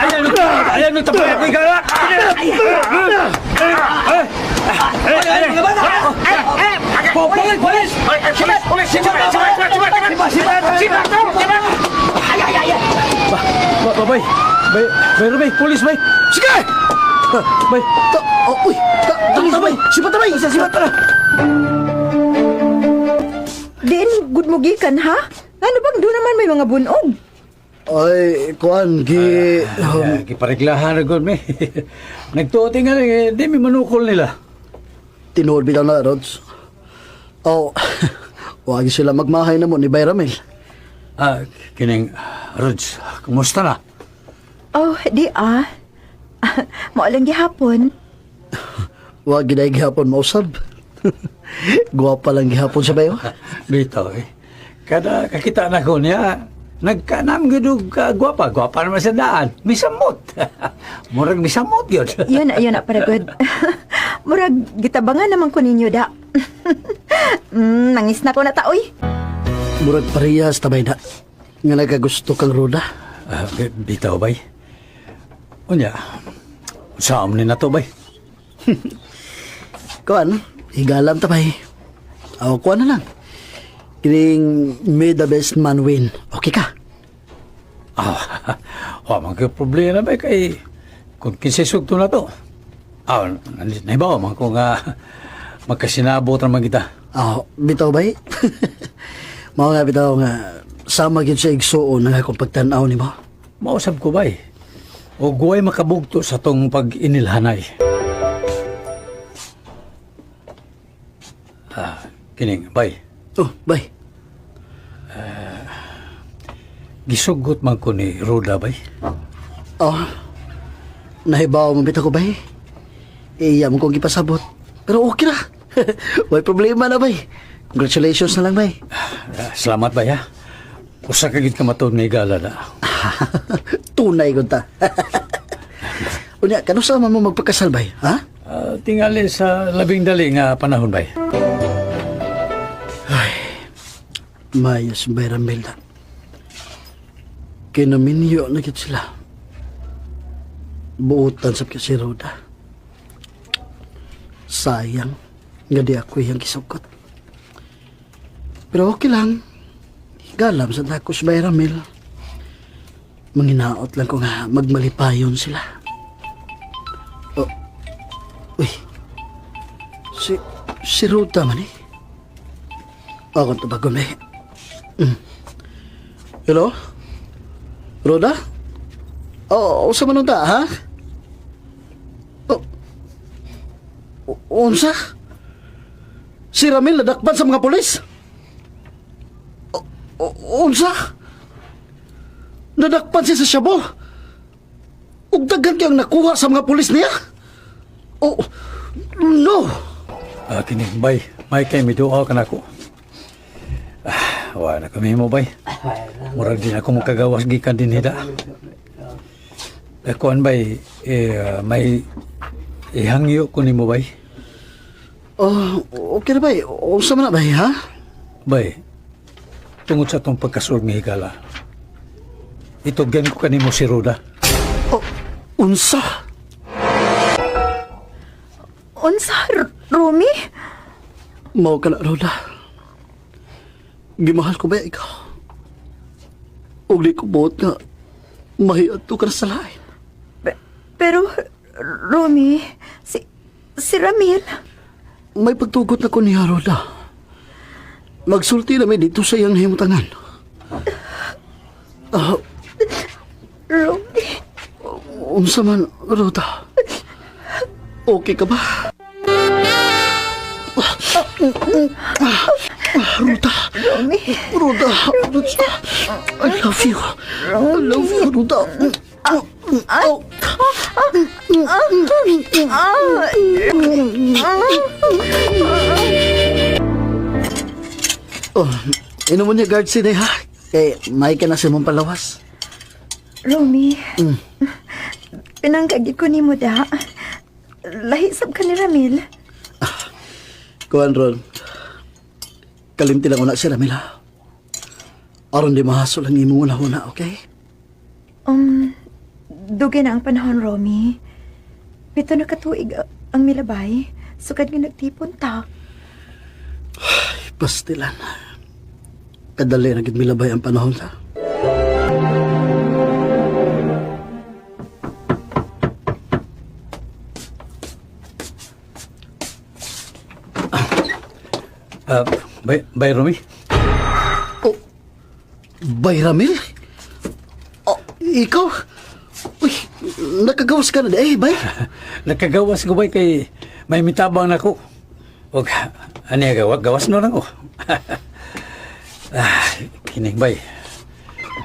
Ayan, ayan, tapos ako igala! Polis, polis! Polis, polis, sibat, sibat, sibat, sibat, sibat, sibat, sibat. Ay, ay, ay, ay. Ba, ba, bay. Bay, bay, bay, pulis, bay. Sige! Bay. Oh, uy! Pulis, bay! Sipat na, bay! Sipat na! Diin, good mo gikan, ha? Ano bang doon naman may mga bunog? Ay, kuan, gi... Gipareglahan na gud mi. Nagtuo tingali, eh, di mi manukol nila. Tinuod bitaw na, Rods. Oh, wag sila magmahay na mo ni Bayramil. Ah, kining Rods, kumusta na? Oh, di ah. Mao lang gihapon. Wag giday gihapon mausab. Guwapa lang gihapon sa bayo. Bitaw eh. Kada kakita na ko niya, nagkanam gud og gwapa, gwapa naman sa daan. Misamot. Murag misamot yun. Yun, yun na para good. Murag gitabangan naman ko ninyo da. Nangis na ko na taoy. Murag parehas tabay na. Nga nagagusto kang Roda. Ah, bitaw bay. Unya, saan ni na to bay? Kuan, higalam tabay. O, kuan na lang. Kining may the best man win. Okay ka? Ah, wa man kay problema bay kay kung kinsay sugto na to. Ah, nahibaw man ko nga magkasinabot naman kita. Oh, bitaw bay. Mao nga bitaw nga sama gyud sa igsuon ang akong pagtan-aw nimo. Mausab ko bay. O guway makabugto sa tong pag-inilhanay. Ah, kining bay. Oh, bay. Gisugot man ko ni Roda bay. Oh. Nahibaw mo bitaw ko bay. Iya mo kong gipasabot. Pero okay ra. Way problema na bay. Congratulations na lang bay. Ah, salamat bay ha. Usa ka gid ka matuod nga higala na. Tunay gud ta. Unya, kanusa man mo magpakasal bay, ha? Ah, tingali sa labing dali nga panahon bay. Mayos bay Ramil na. Kinaminyo na gid sila. Buotan sa si Roda. Sayang, nga di ako iyang gisukot. Pero okay lang. Galam sa dakos bay Ramil. Manginaot lang ko nga magmalipayon sila. Oh. Uy. Si Roda man eh. Ako tubagon eh. Hello? Roda? Oo, oh, unsa man unta, ha? Oh. Unsa? Si Ramil nadakpan sa mga pulis? Unsa? Nadakpan siya sa Shabu? Ug daghan kayong nakuha sa mga pulis niya? Oh, no! Ah, kining bay, may kay miduaw ka nako. Ah, wa na kami mo bay. Murag din ako makagawas gikan din hida. Eh, kuan bay, eh, may ihangyo ko nimo bay. Oh, okay na bay. Unsa man na bay, ha? Bay, tungod sa tong pagkasulg nga higala, itugyan ko kanimo si Roda. Oh, unsa? Unsa, Rumi? Mao ka na, Roda. Gimahal ko ba ikaw? Ug di ko buot nga mahiadto ka na sa lain. Pero, Romy, si Ramil, May pagtugot na ko niya, Roda. Magsulti na may dito sa iyang himutangan. Ah, Romy, unsa man, Roda? Okay ka ba? Ruda. Romy. Ruda. Ruda. I love you. I love you, Ruda. Oh. Oh, inom mo niya guard si ha. Kay may ka na sa mong palawas. Romy, pinanggagit ko ni mo da. Lahi sab ka ni Ramil. Kuan ron. Kalimti lang una si Ramila. Aron di mahasol ang imong una-una, okay? Dugay na ang panahon, Romy. 7 na katuig ang milabay. Sukad nga nagtipon ta. Pastilan. Kadali na gid milabay ang panahon ta. Ah, bay, bay Romy. Oh, Bay Ramil? Oh, ikaw? Uy, nakagawas ka na di eh, bay. Nakagawas ko bay kay may mitabang na ko. Og ani gawa gawas no lang ko. Ah, kining bay.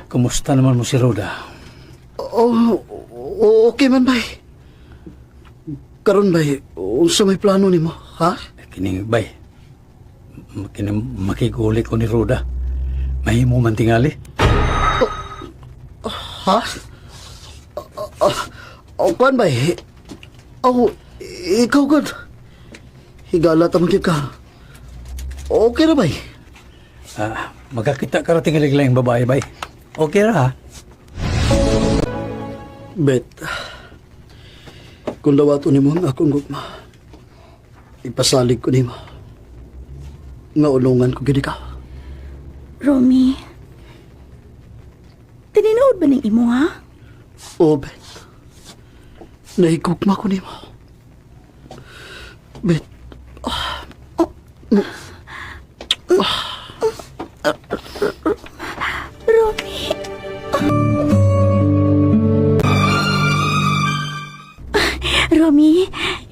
Kumusta naman mo si Roda? Oh, okay man, bay. Karon bay, unsa may plano nimo, ha? Kining bay. Kining makiguli ko ni Roda. Mahimo man tingali. Ha? Oh, kuan bay. Oh, ikaw gud. Higala ta man gyud ka. Okay ra bay. Ah, magkakita ka ra tingali lang babae bay. Okay ra ha? Bet, kung dawato nimo ang akong gugma, ipasalig ko nimo. Nga ulungan ko gid ikaw. Romy, tininood ba ning imo ha? Oh, Bet. Nahigugma ko nimo. Bet. Romy. Romy,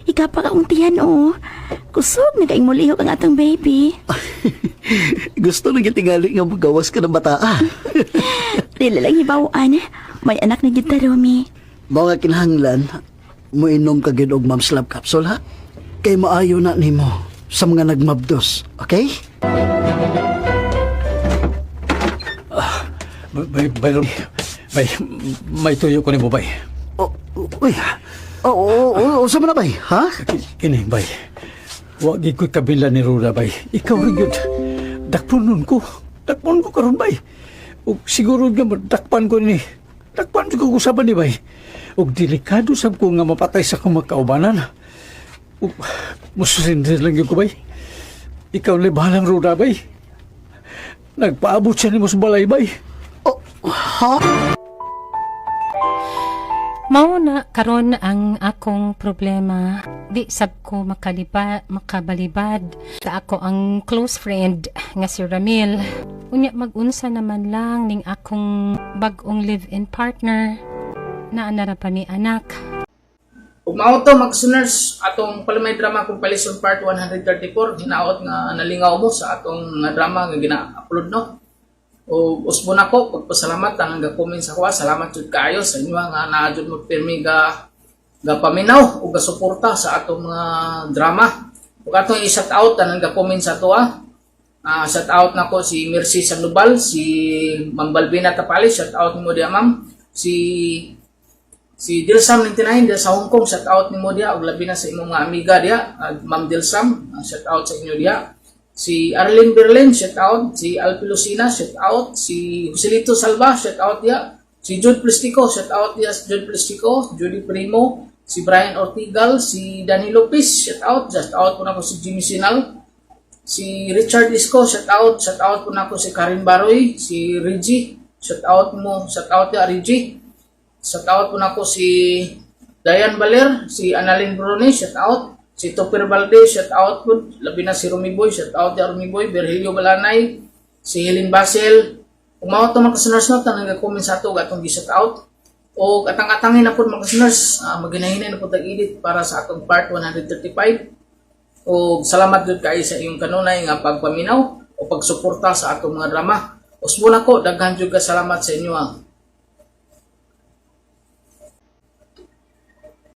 ikaw pa kauntian oh. Kusog na kaing mulihok ang atong baby. Gusto na gyud tingali nga magawas ka ng bataa. Dili lang hibawaan. May anak na gid ta, Romy. Mao nga kinahanglan moinom ka gyud og Mom's Love capsule ha. Kay maayo na nimo sa mga nagmabdos, okay? Bay, bay, Romy. Bay, may tuyo ko ni mo bay. Oh, uy. Oh, oh, oh, oh, sa man na bay, ha? Kini bay. Wa gid ko'y kabila ni Roda bay. Ikaw rin yun. Dakpon nun ko. Dakpon ko karon bay. Ug siguro nga dakpan ko ni. Dakpan ko usapan ni bay. Ug delikado sab ko nga mapatay sa akong magkaubanan. Ug musurrender lang yun ko bay. Ikaw na bahalang Roda bay. Nagpaabot siya nimo sa balay bay. Oh, ha? Mao na karon ang akong problema. Di sab ko makaliba, makabalibad sa ako ang close friend nga si Ramil. Unya magunsa naman lang ning akong bag-ong live-in partner. Naa na ra pa ni anak. Ug mao to mga listeners, atong Palamay Drama Compilation Part 134, hinaot nga nalingaw mo sa atong nga drama nga gina-upload no. O usbo nako pagpasalamat tanang ga-comment sa kuha. Salamat jud kaayo sa inyo nga naa jud mo pirmi ga ga paminaw o ga suporta sa atong mga drama. Ug atong i-shout out tanang ga comment sa atoa. Ah, shout out nako si Mercy Sandoval, si Ma'am Balbina Tapales, shout out nimo diha ma'am. Si Si Dilsam 99 diha sa Hong Kong, shout out nimo diha ug labi na sa imong mga amiga diha, Ma'am Dilsam, shout out sa inyo diha. Si Arlene Berlin, shout out, si Alpi Lucina, shout out, si Joselito Salva, shout out diha. Si Jude Plastico, shout out diha si Jude Plastico, Judy Primo, si Brian Ortigal, si Danny Lopez, shout out, just out po na ko si Jimmy Sinal. Si Richard Isco, shout out. Shout out po nako si Karin Baroy, si Reggie. Shout out mo, shout out ya Reggie. Shout out po nako si Dayan Baler, si Annalyn Bruni, shout out. Si Topper Valdez, shout out po. Labi na si Rumi Boy, shout out ya Rumi Boy. Virgilio Balanay, si Helen Basel. Ug mao to, mga listeners, no, tanang nag-comment sa ato atong gi-shout out. O atang-atangin na po, mga listeners, maginahinay na po tag-edit para sa atong part 135. O salamat jud kaayo sa iyong kanunay nga pagpaminaw o pagsuporta sa atong mga drama. Usbon ako, daghan jud ka salamat sa inyo. Ah.